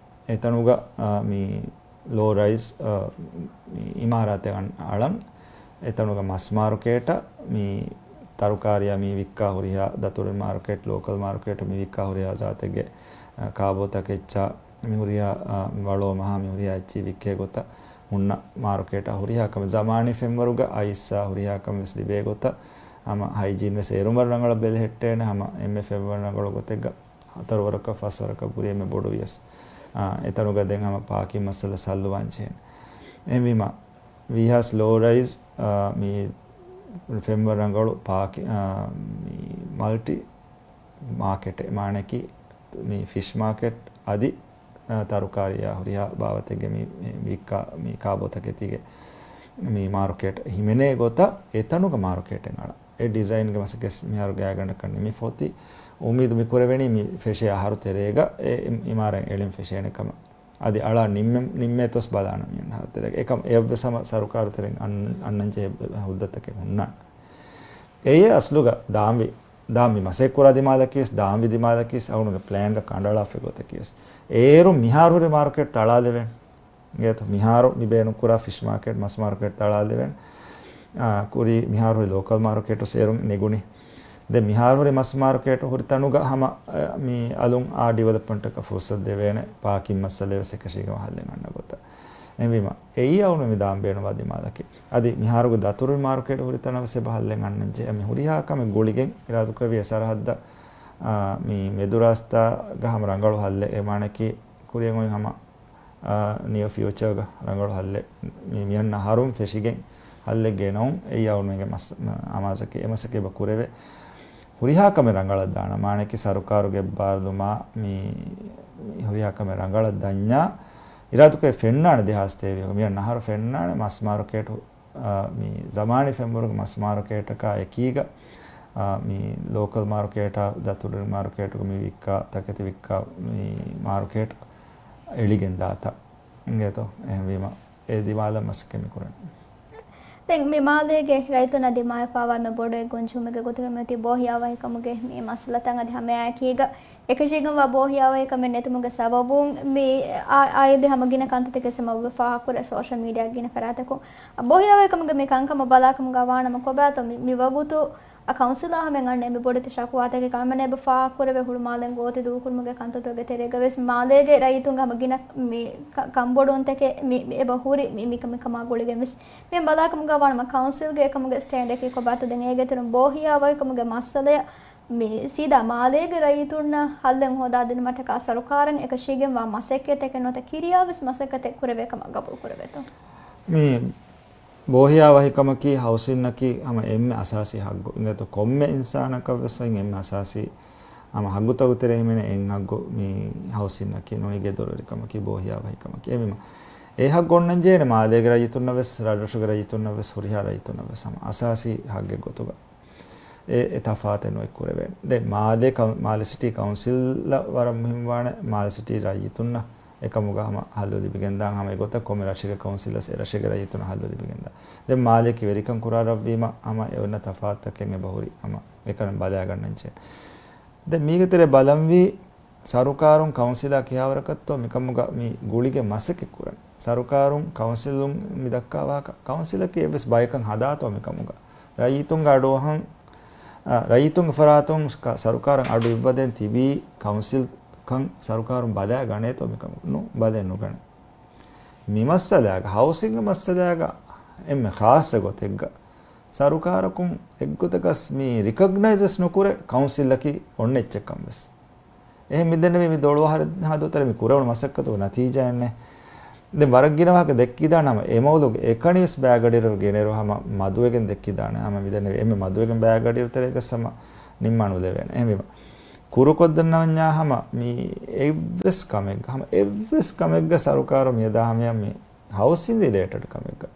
އެތަނުގަ، އާ، މި ލޯ ރައިޒް، އާ، މި އިމާރާތެއް އަން-، އަޅަން އެތަނުގަ މަސް މާރުކޭޓަށް މި ތަރުކާރިއާ މި ވިއްކާ ހުރިހާ ދަތުރު މާރުކޭޓް، ލޯކަލް މާރުކޭޓް މި ވިއްކާ ހުރިހާ ޒާތެއްގެ، އާ، ކާބޯތަކެއްޗާ މި ހުރިހާ، އާ، ވަޅޯ މަހާ މި ހުރިހާ އެއްޗިހި ވިއްކޭ ގޮތަށް ހުންނަ މާރުކޭޓާ ހުރިހާ ކަމެއް ޒަމާނީ ފެންވަރުގަ އައިސްއާ ހުރިހާ ކަމެއް ވެސް ލިބޭ ގޮތަށް ހަމަ ހައިޖީން ވެސް އޭރުން ވަރަށް ރަނގަޅަށް ބެލެހެއްޓޭނެ. ހަމަ އެންމެ ފެންވަރު ރަނގަޅު ގޮތެއްގަ ހަތަރު ވަރަކަށް ފަސް ވަރަކަށް ބުރި އެންމެ ބޮޑު ވިޔަސް، އާ، އެތަނުގަ ދެން ހަމަ ޕާކިން މައްސަލަ ސައްލުވާން ޖެހޭނެ. އެހެންވީމަ ވީހާސް ލޯ ރައިޒް، އާ، މި ފެންވަރު ރަނގަޅު ޕާކި-، އާ، މި މަލްޓި މާކެޓެއް، މާނައަކީ މި ފިޝް މާކެޓް އަދި، އާ، ތަރުކާރީއާ ހުރިހާ ބާވަތެއްގެ މި، މި ވިއްކާ، މި ކާބޯތަކެތީގެ މި މާރުކޭޓް ހިމެނޭ ގޮތަށް އެތަނުގަ މާރުކޭޓެއް އަޅަން. އެ ޑިޒައިންގެ މަސައްކަތް މިހާރު ގާތްގަނޑަކަށް ނިމިފަ އޮތީ. އުއްމީދު މި ކުރެވެނީ މި ފެށޭ އަހަރު ތެރޭގަ އެ އިމާރާތް އެޅެން ފެށޭނެ ކަމަށް. އަދި އަޅާ ނިންމެ-، ނިންމޭތޯސް ބަލާނަމޭ އަހަރު ތެރޭގަ. އެކަމް އެއަށްވެސް ހަމަ ސަރުކާރު ތެރެއިން އަން-، އަންނަން ޖެހޭ ހުއްދަތަކެއް ހުންނާނެ. އެއީ އަސްލުގަ ދާންވީ، ދާންވީ މަސައްކަތް ކުރާ ދިމާލަކީވެސް، ދާންވީ ދިމާލަކީވެސް، އަޅުގަނޑުގެ ޕްލޭންގަ ކަނޑައަޅާފަ ގޮތަކީވެސް. އޭރު މިހާރު ހުރި މާރުކޭޓް ތަޅާލެވޭނެ. އޭތޯ މިހާރު މި ބޭނުންކުރާ ފިޝް މާކެޓް، މަސް މާރުކޭޓް ތަޅާލެވޭނެ. އާ، ކުރީ މިހާރު ހުރި ލޯކަލް މާރުކޭޓު އޭރުން ނެގުނީ. ދެން މިހާރު ހުރި މަސް މާރުކޭޓު ހުރި ތަނުގަ ހަމަ، އަ، މި އަލުން އާ ޑިވެލޮޕްމަންޓަކަށް ފުރުސަތު ދެވޭނެ، ޕާކިން މައްސަލަ ވެސް އެކަށީގެން ހައްލެއް އަންނަ ގޮތަށް. އެހެންވީމަ، އެއީ އަޅުގަނޑު މި ދާން ބޭނުންވާ ދިމާލަކީ. އަދި މިހާރުގެ ދަތުރު މާރުކޭޓު ހުރި ތަނަށް ވެސް އެބަ ހައްލެއް އަންނަން ޖެހޭ. މި ހުރިހާ ކަމެއް ގުޅިގެން އިރާދުކުރެއްވި އެ ސަރަހައްދަށް، އާ، މި މެދުރާސްތާގަ ހަމަ ރަނގަޅު ހައްލެއް. އެ މާނައަކީ ކުރިއަށް އޮތް ހަމަ އާ، ނިއަރ ފިއުޗާގަ ރަނގަޅު ހައްލެއް މި-، މިއަންނަ އަހަރުން ފެށިގެން ހައްލެއް ގެނައުން. އެއީ އަޅުމެންގެ މަސް-، މަ-، އަމާޒަކީ. އެ މަސައްކަތް އެބަ ކުރެވޭ. ހުރިހާ ކަމެއް ރަނގަޅަށް ދާނަ މާނައަކީ ސަރުކާރުގެ އެއްބާރުލުމާ މި-، މި ހުރިހާ ކަމެއް ރަނގަޅަށް ދަންޏާ އިރާދުކުރެ ފެންނާނެ ދެހާސް ތޭވީހުގަ. މިއަންނަ އަހަރު ފެންނާނެ މަސް މާރުކޭޓު، އާ، މި ޒަމާނީ ފެންވަރުގެ މަސް މާރުކޭޓަކާ އެކީގަ، އާ، މި ލޯކަލް މާރުކޭޓާ ދަތުރު މާރުކޭޓުގަ މި ވިއްކާ، ތަކެތި ވިއްކާ މި މާރުކޭޓު އެޅިގެން ދާތަން. އިނގޭތޯ؟ އެހެންވީމަ، އެ ދިމާލަށް މަސައްކަތް މި ކުރަނީ. ދެން މި މާލޭގެ ރައްޔިތުންނަށް ދިމާވެފައިވާ އެންމެ ބޮޑު އެއް ގޮންޖެހުމެއްގެ ގޮތުގަ މިއޮތީ ބޯހިޔާވަހިކަމުގެ މި މައްސަލަތައް. އަދި ހަމައެކީގަ އެކަށީގެންވާ ބޯހިޔާވަހިކަމެއް ނެތުމުގެ ސަބަބުން މި އާ-، އާއި އަދި ހަމަ ގިނަ ކަންތައްތަކެއް އެމަ ފާހަގަކުރޭ ސޯޝަލް މީޑިއާގެ ގިނަ ފަރާތަކުން. ބޯހިޔާވަހިކަމުގެ މި ކަންކަމަށް ބަލާކަމުގަ ވާނަމަ ކޮބާތޯ މި، މި ވަގުތު އަ، ކައުންސިލާ ހަމައިން އަންނަ އެންމެ ބޮޑެތި ޝަކުވާތަކެއް ކަމަށް އެބަ ފާހަގަކުރެވޭ ހުޅުމާލެން ގޯތި ދޫކުރުމުގެ ކަންތައްތަކުގެ ތެރޭގަ ވެސް މާލޭގެ ރައްޔިތުންގެ ހަމަ ގިނަ މި ކަ-، ކަންބޮޑުވުންތަކެއް މި، މި އެބަ ހުރި މި، މި ކަ-، މިކަމާ ގުޅިގެން ވެސް. މި ބަލާކަމުގަ ވާނަމަ ކައުންސިލްގެ އެކަމުގެ ސްޓޭންޑަކީ ކޮބާތޯ ދެން އޭގެ ތެރެއިން ބޯހިޔާވަހިކަމުގެ މައްސަލަޔަށް މި ސީދާ މާލޭގެ ރައްޔިތުންނަށް ހައްލެއް ހޯދާދިނުމަށްޓަކާ ސަރުކާރަށް އެކަށީގެންވާ މަސައްކަތްތަކެއް ނުވަތަ ކިރިޔާ ވެސް މަސައްކަތެއް ކުރެވޭ ކަމަށް ގަބޫލު ކުރެވޭތޯ؟ މި ބޯހިޔާވަހިކަމަކީ ހައުސިންއަކީ ހަމަ އެންމެ އަސާސީ ހައްގު. އިނގޭތޯ ކޮންމެ އިންސާނަކަށް ވެސް އެންމެ އަސާސީ ހަމަ ހައްގުތަކުގެ ތެރޭ ހިމެނޭ އެއް ހައްގު މި ހައުސިންއަކީ ނޫނީ ގެދޮރުވެރިކަމަކީ ބޯހިޔާވަހިކަމަކީ. އެހެންވީމަ އެ ހައްގު އޮންނަން ޖެހޭނެ މާލޭގެ ރައްޔިތުންނަށް ވެސް ރަށްރަށުގެ ރައްޔިތުންނަށް ވެސް ހުރިހާ ރައްޔިތުންނަށް ވެސް ހަމަ އަސާސީ ހައްގެއް ގޮތުގަ. އެ، އެ ތަފާތެއް ނުއެއް ކުރެވޭނެ. ދެން މާލޭ ކައު-، މާލެ ސިޓީ ކައުންސިލަށް ވަރަށް މުހިންމުވާނެ މާލެ ސިޓީ ރައްޔިތުންނަށް އެކަމުގަ ހަމަ ހައްލު ލިބިގެންދާން ހަމަ އެގޮތަށް ކޮންމެ ރަށެއްގެ ކައުންސިލަސް އެ ރަށެއްގެ ރައްޔިތުންނަށް ހައްލު ލިބިގެންދާން. ދެން މާލޭ ކި ވެރިކަން ކުރާ ރަށްވީމަ ހަމަ އެ އޮންނަ ތަފާތުތަކެއް އެބަހުރި ހަމަ އެކަން ބަލާގަންނަން ޖެހޭ. ދެން މީގެ ތެރޭ ބަލަންވީ ސަރުކާރުން ކައުންސިލާ ކިހާވަރަކަށްތޯ މިކަމުގަ މި ގުޅިގެން މަސައްކަތް ކުރަން. ސަރުކާރުން ކައުންސިލުން މި ދައްކާ ވާހަކަ، ކައުންސިލަކީ އެއްވެސް ބަޔަކަށް ހަދާތޯ މިކަމުގަ. ރައްޔިތުންގެ އަޑުއަހަން، އަ، ރައްޔިތުންގެ ފަރާތުން ކަ-، ސަރުކާރަށް އަޑު އިއްވަދެން ތިބީ ކައުންސިލްކަން ސަރުކާރުން ބަލާ ގަނޭތޯ މިކަމުގަ؟ ނު، ބަލައެއް ނުގަނޭ. މި މައްސަލާގަ، ހައުސިންގ މައްސަލާގަ އެންމެ ޚާއްޞަ ގޮތެއްގަ ސަރުކާރަކުން އެއްގޮތަކަސް މި ރިކޮގްނައިޒް ވެސް ނުކުރޭ ކައުންސިލަކީ އޮންނަ އެއްޗެއްކަން ވެސް. އެހެން މިދެންނެވި މި ދޮޅު އަހަރެއް ހަދު ތަރެ މި ކުރެވުނު މަސައްކަތުގެ ނަތީޖާއެއްނެ. ދެން ވަރަށް ގިނަ ވާހަކަ ދެއްކިދާނެ ހަމަ އެ މައުލޫގެ އެކަނިވެސް ބައިގަޑިއިރު ގެނެރު ހަމަ މަދުވެގެން ދެއްކިދާނެ. ހަމަ މިދެންނެވި އެންމެ މަދުވެގެން ބައިގަޑިއިރު ތެރޭގަސް ހަމަ ނިންމާނުލެވޭނެ. އެހެންވީމަ ކުރުކޮށްދަންނަވަންޏާ ހަމަ މި އެއްވެސް ކަމެއްގަ، ހަމަ އެއްވެސް ކަމެއްގަ ސަރުކާރު މިއަދާ ހަމަޔަށް މި ހައުސިން ރިލޭޓެޑް ކަމެއްގަ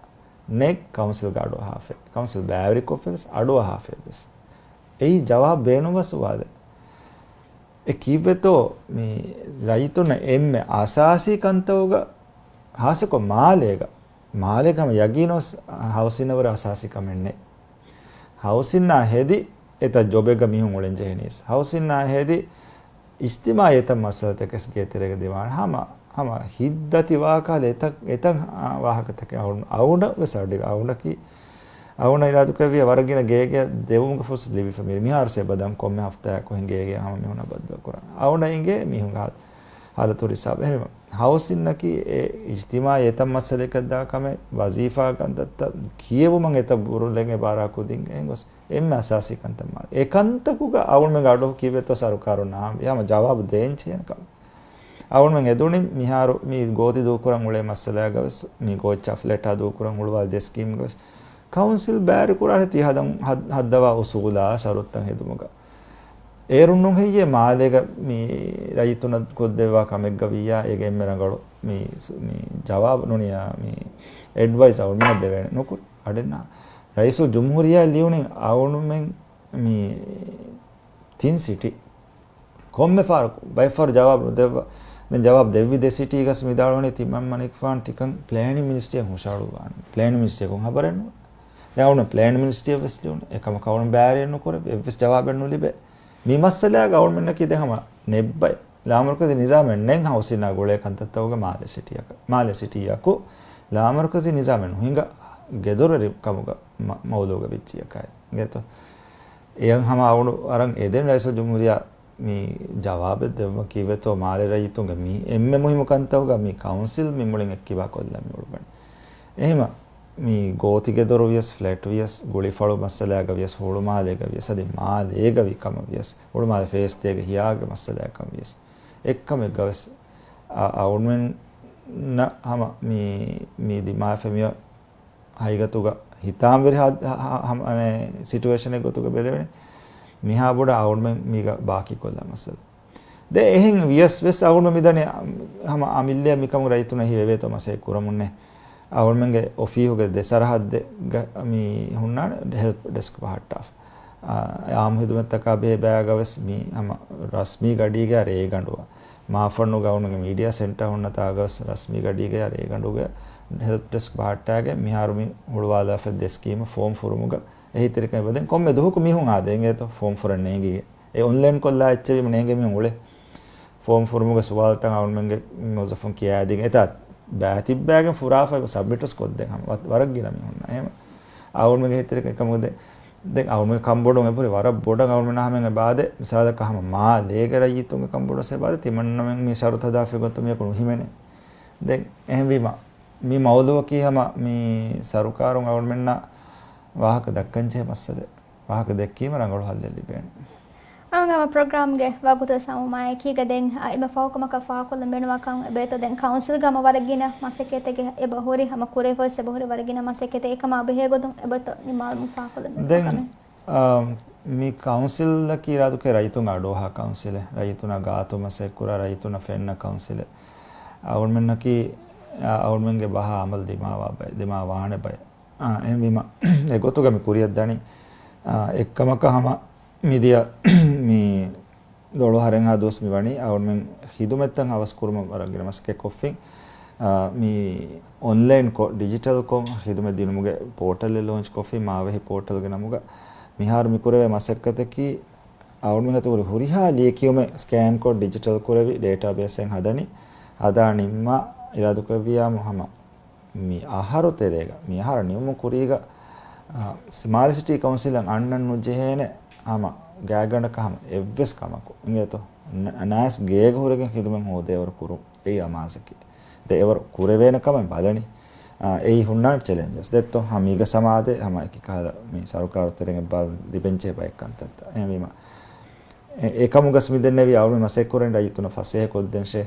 ނެތް ކައުންސިލްގެ އަޑުއަހާފައި، ކައުންސިލް ބައިވެރިކޮށްފައިވެސް އަޑުއަހާފައިވެސް. އެއީ ޖަވާބު ބޭނުންވާ ސުވާލެއް. އެ ކީއްވެތޯ މި ރައްޔިތުންނަށް އެންމެ އަސާސީ ކަންތައްގަ ހާއްސަކޮށް މާލޭގަ، މާލޭގަ ހަމަ ޔަގީނުވެސް ހައުސިންއަށްވުރެ އަސާސީ ކަމެއް ނެތް. ހައުސިންއާ ހެދި އެތައް ޖޮބެއްގަ މީހުން އުޅެން ޖެހެނީސް. ހައުސިންއާ ހެދި އިޖްތިމާޢީ އެތައް މައްސަލަތަކެސް ގޭތެރޭގަ ދިމާވާނެ. ހަމަ، ހަމަ ހިތްދަތި ވާކަހަލަ އެތައް، އެތައް، އާ، ވާހަކަތަކެއް އަޅު-، އަޅުގަނޑަށް ވެސް އަޑި-، އަޅުގަނޑަކީ، އަޅުގަނޑަށް އިރާދަކުރެއްވިއްޔާ ވަރަށް ގިނަ ގޭގެ ދެވުމުގެ ފުރުސަތު ލިބިފަ މި-، މިހާރު ސެބަދަން ކޮންމެ ހަފްތާއަކު ހިނގޭގެ ހަމަ މީހުންނާ ބައްދަލުކުރާ. އަޅުގަނޑަށް އިނގޭ މީހުންގެ ހާ-، ހާލަތު ހުރި ހިސާބު. އެހެންވީމަ ހައުސިންއަކީ އެ އިޖްތިމާޢީ އެތައް މައްސަލައެއްގަ ދާ ކަމެއް، ވަޒީފާ ކަންތައްތައް ކިޔެވުމަށް އެތައް ބުރުލެއް އެބާރާ ކުދިން އެހެން ގޮސް އެންމެ އަސާސީ ކަންތައް މާ. އެ ކަންތަކުގަ އަޅުގަނޑުމެން އަޑު ކީއްވެތޯ ސަރުކާރުންނާ ހަމަ ޖަވާބު ދޭން ޖެހޭނެ ކަމަށް. އަޅުގަނޑުމެން އެދުނިން މިހާރު މި ގޯތި ދޫކުރަން އުޅޭ މައްސަލާގަ ވެސް، މި ގޯތި ޗޮކްލެޓާ ދޫކުރަން އުޅުވާލި ދެ ސްކީމްގަ ވެސް ކައުންސިލް ބައިވެރިކުރާ ތި ހަދަން-، ހަދް-، ހައްދަވާ އުސޫލާ ޝަރުތުތައް ހެދުމުގަ. އޭރުންނު ހެއްޔޭ މާލޭގަ މި ރައްޔިތުންނަށް ކޮށްދެއްވާ ކަމެއްގަ ވިއްޔާ އޭގެ އެންމެ ރަނގަޅު މި ސު-، މި ޖަވާބު ނޫނިއްޔާ މި އެޑްވައިސް އަޅުގަނޑުމެންނަށް ދެވޭނެ. ނުކުތް އަޑެއް ނާ. ރައީސުލްޖުމްހޫރިއްޔާ ލިޔުނީ އަޅުގަނޑުމެން މި ތިން ސިޓީ ކޮންމެ ފަހަރަކު ބައެއް ފަހަރު ޖަވާބު ނުދެއްވާ. ދެން ޖަވާބު ދެއްވި ދެ ސިޓީގަސް ވިދާޅުވަނީ ތިމަން މަނިކުފާނު ތިކަން ޕްލޭނިން މިނިސްޓްރީއަށް ހުށަހަޅުއްވާނެ. ޕްލޭނިން މިނިސްޓްރީ ކޮން ހަބަރެއް ނޫން. ދެން އަޅުގަނޑު ޕްލޭނިން މިނިސްޓްރީއަށް ވެސް ލިޔުނު. އެކަމަކު އަޅުގަނޑު ބައިވެރިއެއް ނުކުރެ، އެއްވެސް ޖަވާބެއް ނުލިބޭ. މި މައްސަލާގަ އަޅުގަނޑުމެންނަކީ ދެން ހަމަ ނެއްބައި. ލާމަރުކަޒީ ނިޒާމެއް ނެތް ހައުސިންއާ ގުޅޭ ކަންތައްތަކުގަ މާލެ ސިޓީއަކަށް. މާލެ ސިޓީއަކު ލާމަރުކަޒީ ނިޒާމެއް ނުހިނގާ ގެދޮރުވެރި ކަމުގަ މަ-، މައުލޫގަ ވެއްޖިއްޔާ ކައި. އިނގޭތޯ؟ އެޔަށް ހަމަ އަޅު އަރަން އެދެން ރައީސުލްޖުމްހޫރިއްޔާ މި ޖަވާބެއް ދެއްވަން ކީއްވެތޯ މާލެ ރައްޔިތުންގެ މި އެންމެ މުހިއްމު ކަންތަކުގަ މި ކައުންސިލް މި މުޅިން އެއްކިބާ ކޮށްލަން މި އުޅުއްވަނީ. އެހެމަ މި ގޯތިގެދޮރު ވިޔަސް، ފްލެޓް ވިޔަސް، ގުޅިފަޅު މައްސަލާގަ ވިޔަސް، ހުޅުމާލޭގަ ވިޔަސް، އަދި މާލޭގަ ވި ކަމަށް ވިޔަސް، ހުޅުމާލެ ފޭސް ތޭގެ ހިޔާގެ މައްސަލާއަކަށް ވިޔަސް، އެއްކަމެއްގަ ވެސް އަ-، އަޅުމެންނަށް ހަމަ މި، މި ދިމާވެފަ މިއޮތް ހަގީގަތުގަ ހިތާމަވެރި ހާ-، ހާ-، ހާ-، ހަމަ، އަނެ، ސިޓުއޭޝަނެއް ގޮތުގަ ބެލެވެނީ. މިހާ ބޮޑަށް އަޅުމެން މީގަ ބާކީ ކޮށްލާ މައްސަލަ. ދެ އެހެން ވިޔަސް ވެސް އަޅުމެން މިދަނީ ހަމަ އަމިއްލައަށް މިކަމުގެ ރައްޔިތުންނަށް ހީވެވޭތޯ މަސައްކަތް ކުރަމުންނޭ. އަޅުމެންގެ އޮފީހުގެ ދެ ސަރަހައްދެއްގަ މި ހުންނާނެ ހެލްޕް ޑެސްކް ބަހައްޓާފަ. އާ، އާއްމު ހިދުމަތްތަކާ ބެހޭ ބަޔާގަ ވެސް މި ހަމަ ރަސްމީ ގަޑީގަ ރޭގަނޑުވާ. މާފަންނުގަ އަޅުމެންގެ މީޑިއާ ސެންޓާ ހުންނަ ތާގަ ވެސް ރަސްމީ ގަޑީގަ ރޭގަނޑުގަ ހެލްޕް ޑެސްކް ބަހައްޓާގެން މިހާރު މި ހުޅުވާލާފަ ދެ ސްކީމަށް ފޯމް ފުރުމުގަ އެހީތެރިކަން އެބަ ދެން ކޮންމެ ދުވަހަކު މީހުން އާދޭ އިނގޭތޯ ފޯމް ފުރަން ނޭނގިގެން. އެ އޮންލައިން ކޮށްލާ އެއްޗެއް ވީމަ ނޭނގޭ މީހުން އުޅޭ. ފޯމް ފުރުމުގެ ސުވާލުތައް އަޅުމެންގެ މުވައްޒަފުން ކިޔާދީގެން އެތާ ބައިތިއްބައިގެން ފުރާފަ ސަބްމިޓް ވެސް ކޮށްދޭން ހަމަ ވަ-، ވަރަށް ގިނަ މީހުންނަށް. އެހެން އަޅުމެންގެ ހިތެރިކަން އެކަމުގެ ދެ-، ދެން އަޅުމެން ކަންބޮޑުން އެބުރި ވަރަށް ބޮޑަށް އަޅުމެންނާ ހަމައިން އެބާދޭ. މިސާލަކަށް ހަމަ މާލޭގެ ރައްޔިތުންގެ ކަންބޮޑުވެސް އެބާދޭ. ތިމަންނަމެން މި ޝަރުތު ހަދާފައި ގޮތުން މިއަކު ނުހިމެނޭ. ދެން އެހެންވީމަ މި މައުޟޫއަކީ ހަމަ މި ސަރުކާރުން އަޅުމެންނަށް ވާހަކަ ދައްކަންޖެހޭ މައްސަލައެއް. ވާހަކަ ދެއްކީމަ ރަނގަޅު ހައްލެއް ލިބޭނެ. އަޅުގަނޑު ހަމަ ޕްރޮގްރާމްގެ ވަގުތު ވެސް ހަމަވުމާއެކީގަ ދެން އެންމެ ފަހުކަމަކަށް ފާހަގަކޮށްލަން ބޭނުންވާ ކަން އެބައޮތްތޯ ދެން ކައުންސިލްގަ ހަމަ ވަރަށް ގިނަ މަސައްކަތެއް އެބަ ހުރި ހަމަ ކުރެވިފަވެސް އެބަ ހުރި ވަރަށް ގިނަ މަސައްކަތެއް އެކަމާ ބެހޭ ގޮތުން އެބައޮތްތޯ މި މާލުމުން ފާހަގަކޮށްލަން ބޭނުންވާ ދެން، ކަމެއް؟ އާ، މި ކައުންސިލަކީ އިރާދަކުރެ ރައްޔިތުން އަޑުއަހާ ކައުންސިލެއް. ރައްޔިތުންނާ ގާތު މަސައްކަތްކުރާ، ރައްޔިތުންނަށް ފެންނަ ކައުންސިލެއް. އަޅުމެންނަކީ، އާ، އަޅުމެންގެ ބަހާ އަމަލު ދިމާވާ ބައެއް، ދިމާވާނެ ބައެއް. އާ، އެހެންވީމަ، އެގޮތުގަ މި ކުރިއަށްދަނީ، އާ، އެއްކަމަކަށް ހަމަ މިދިޔަ މި ދޮޅު އަހަރެއްހާ ދުވަސް މި ވަނީ އަޅުމެން ހިދުމަތްތައް ހަވަސް ކުރުމަށް ވަރަށް ގިނަ މަސައްކަތް ކޮށްފިން. އާ، މި އޮންލައިން ކޮށް، ޑިޖިޓަލް ކޮށް ހިދުމަތް ދިނުމުގެ ޕޯޓަލެއް ލޯންޗް ކޮށްފިން، މާވެހި ޕޯޓަލްގެ ނަމުގަ. މިހާރު މި ކުރެވޭ މަސައްކަތަކީ އަޅުމެން އަތުގަ ހުރިހާ ލިޔެކިޔުމެއް ސްކޭން ކޮށް، ޑިޖިޓަލް ކުރެވި، ޑޭޓާބޭސްއެއް ހަދަނީ. ހަދާ ނިންމާ އިރާދަކުރެއްވިއްޔާމު ހަމަ މި އަހަރު ތެރޭގަ، މި އަހަރަށް ނިމުމު ކުރީގަ، އާ، ސްމާލް ސިޓީ ކައުންސިލަށް އަންނަން ނުޖެހޭނެ ހަމަ ގާތްގަނޑަކަށް ހަމަ އެއްވެސް ކަމަކު އިނގޭތޯ؟ ނަ-، ނައިސް ގޭގަ ހުރެގެން ހިދުމަތް ހޯދޭވަރު ކުރުން. އެއީ އަމާޒަކީ. ދެ އެވަރު ކުރެވޭނެ ކަމެއް ބަލަނީ. އާ، އެއީ ހުންނާނެ ޗެލެންޖަސް. ދެއްތޯ؟ ހަމަ މީގަ ސަމާދެ، ހަމަ އެކި ކަހަލަ މި ސަރުކާރު ތެރެއިން ބަ-، ލިބެންޖެހޭ ބައެއް ކަންތައްތައް. އެހެންވީމަ، އެ-، އެކަމުގަސް މި ދެންނެވި އަޅުމެން މަސައްކަތް ކުރަނީ ރައްޔިތުންނަށް ފަސޭހަ ކޮށްދޭންށޭ.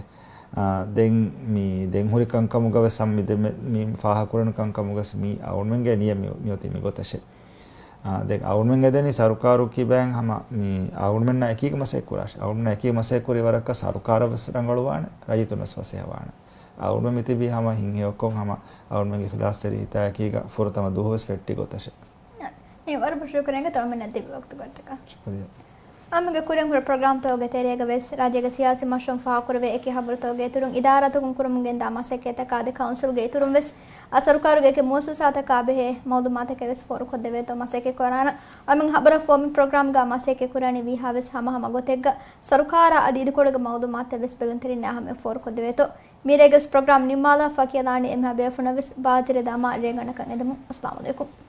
އާ، ދެން މި ދެން ހުރި ކަންކަމުގަ ވެސް ހަމަ މި ދެ-، މި، މި ފާހަގަ ކުރެވުނު ކަންކަމުގަސް މި އަޅުމެންގެ ނިޔަތް މި، މިއޮތީ މި ގޮތަށޭ. އާ، ދެން އަޅުމެން އެދެނީ ސަރުކާރު ކިބައިން ހަމަ މި އަޅުމެންނާ އެކީގަ މަސައްކަތް ކުރާށޭ. އަޅުމެންނާ އެކީ މަސައްކަތް ކުރި ވަރަކަށް ސަރުކާރަށް ވެސް ރަނގަޅުވާނެ، ރައްޔިތުން ވެސް ފަސޭހަވާނެ. އަޅުމެން މިތިބީ ހަމަ ހިތްހެޔޮކޮށް ހަމަ އަޅުމެންގެ އިޚްލާޞްތެރި ހިތާ އެކީގަ ފުރަތަމަ ދުވަހު ވެސް ފެއްޓި ގޮތަށޭ. އެ ވަރަށް ބޮޑަށް ޝުކުރިއްޔާ ތަމަންނަ ދެއްވި ވަގުތުގައި. ޝުކުރިއްޔާ. އަޅުމެންގެ ކުރިން ހުރި ޕްރޮގްރާމްތަކުގެ ތެރޭގަ ވެސް ރާއްޖޭގެ ސިޔާސީ މައްސަލަތައް ފާހަގަކުރެވޭ އެކި ހަބަރުތަކުގެ އިތުރުން، އިދާރާތަކުން ކުރަމުން ގެންދާ މަސައްކަތްތަކާ އަދި ކައުންސިލްގެ އިތުރުން ވެސް އަ، ސަރުކާރުގެ އެކި މުއައްސަސާތަކާ ބެހޭ މައުލޫމާތަކެއް ވެސް ފޯރުކޮށްދެވޭތޯ މަސައްކަތް ކުރާނަން. އަޅުމެން ހަބަރަށް ފޯމި ޕްރޮގްރާމްގަ މަސައްކަތް ކުރާނީ ވީހާވެސް ހަމަހަމަ ގޮތެއްގަ ސަރުކާރާ އަދި އިދިކޮޅުގެ މައުލޫމާތެއް ވެސް ބެލުންތެރިންނާ ހަމަޔަށް ފޯރުކޮށްދެވޭތޯ. މިރޭގަސް ޕްރޮގްރާމް ނިންމާލާފަ ކިޔަލާނީ އެންމެހާ ބޭފުޅުންނަށް ވެސް ބާއްޖަވެރި ދަމާ ރޭގަނޑަކަށް އެދެމުން. އައްސަލާމު ޢަލައިކުމް.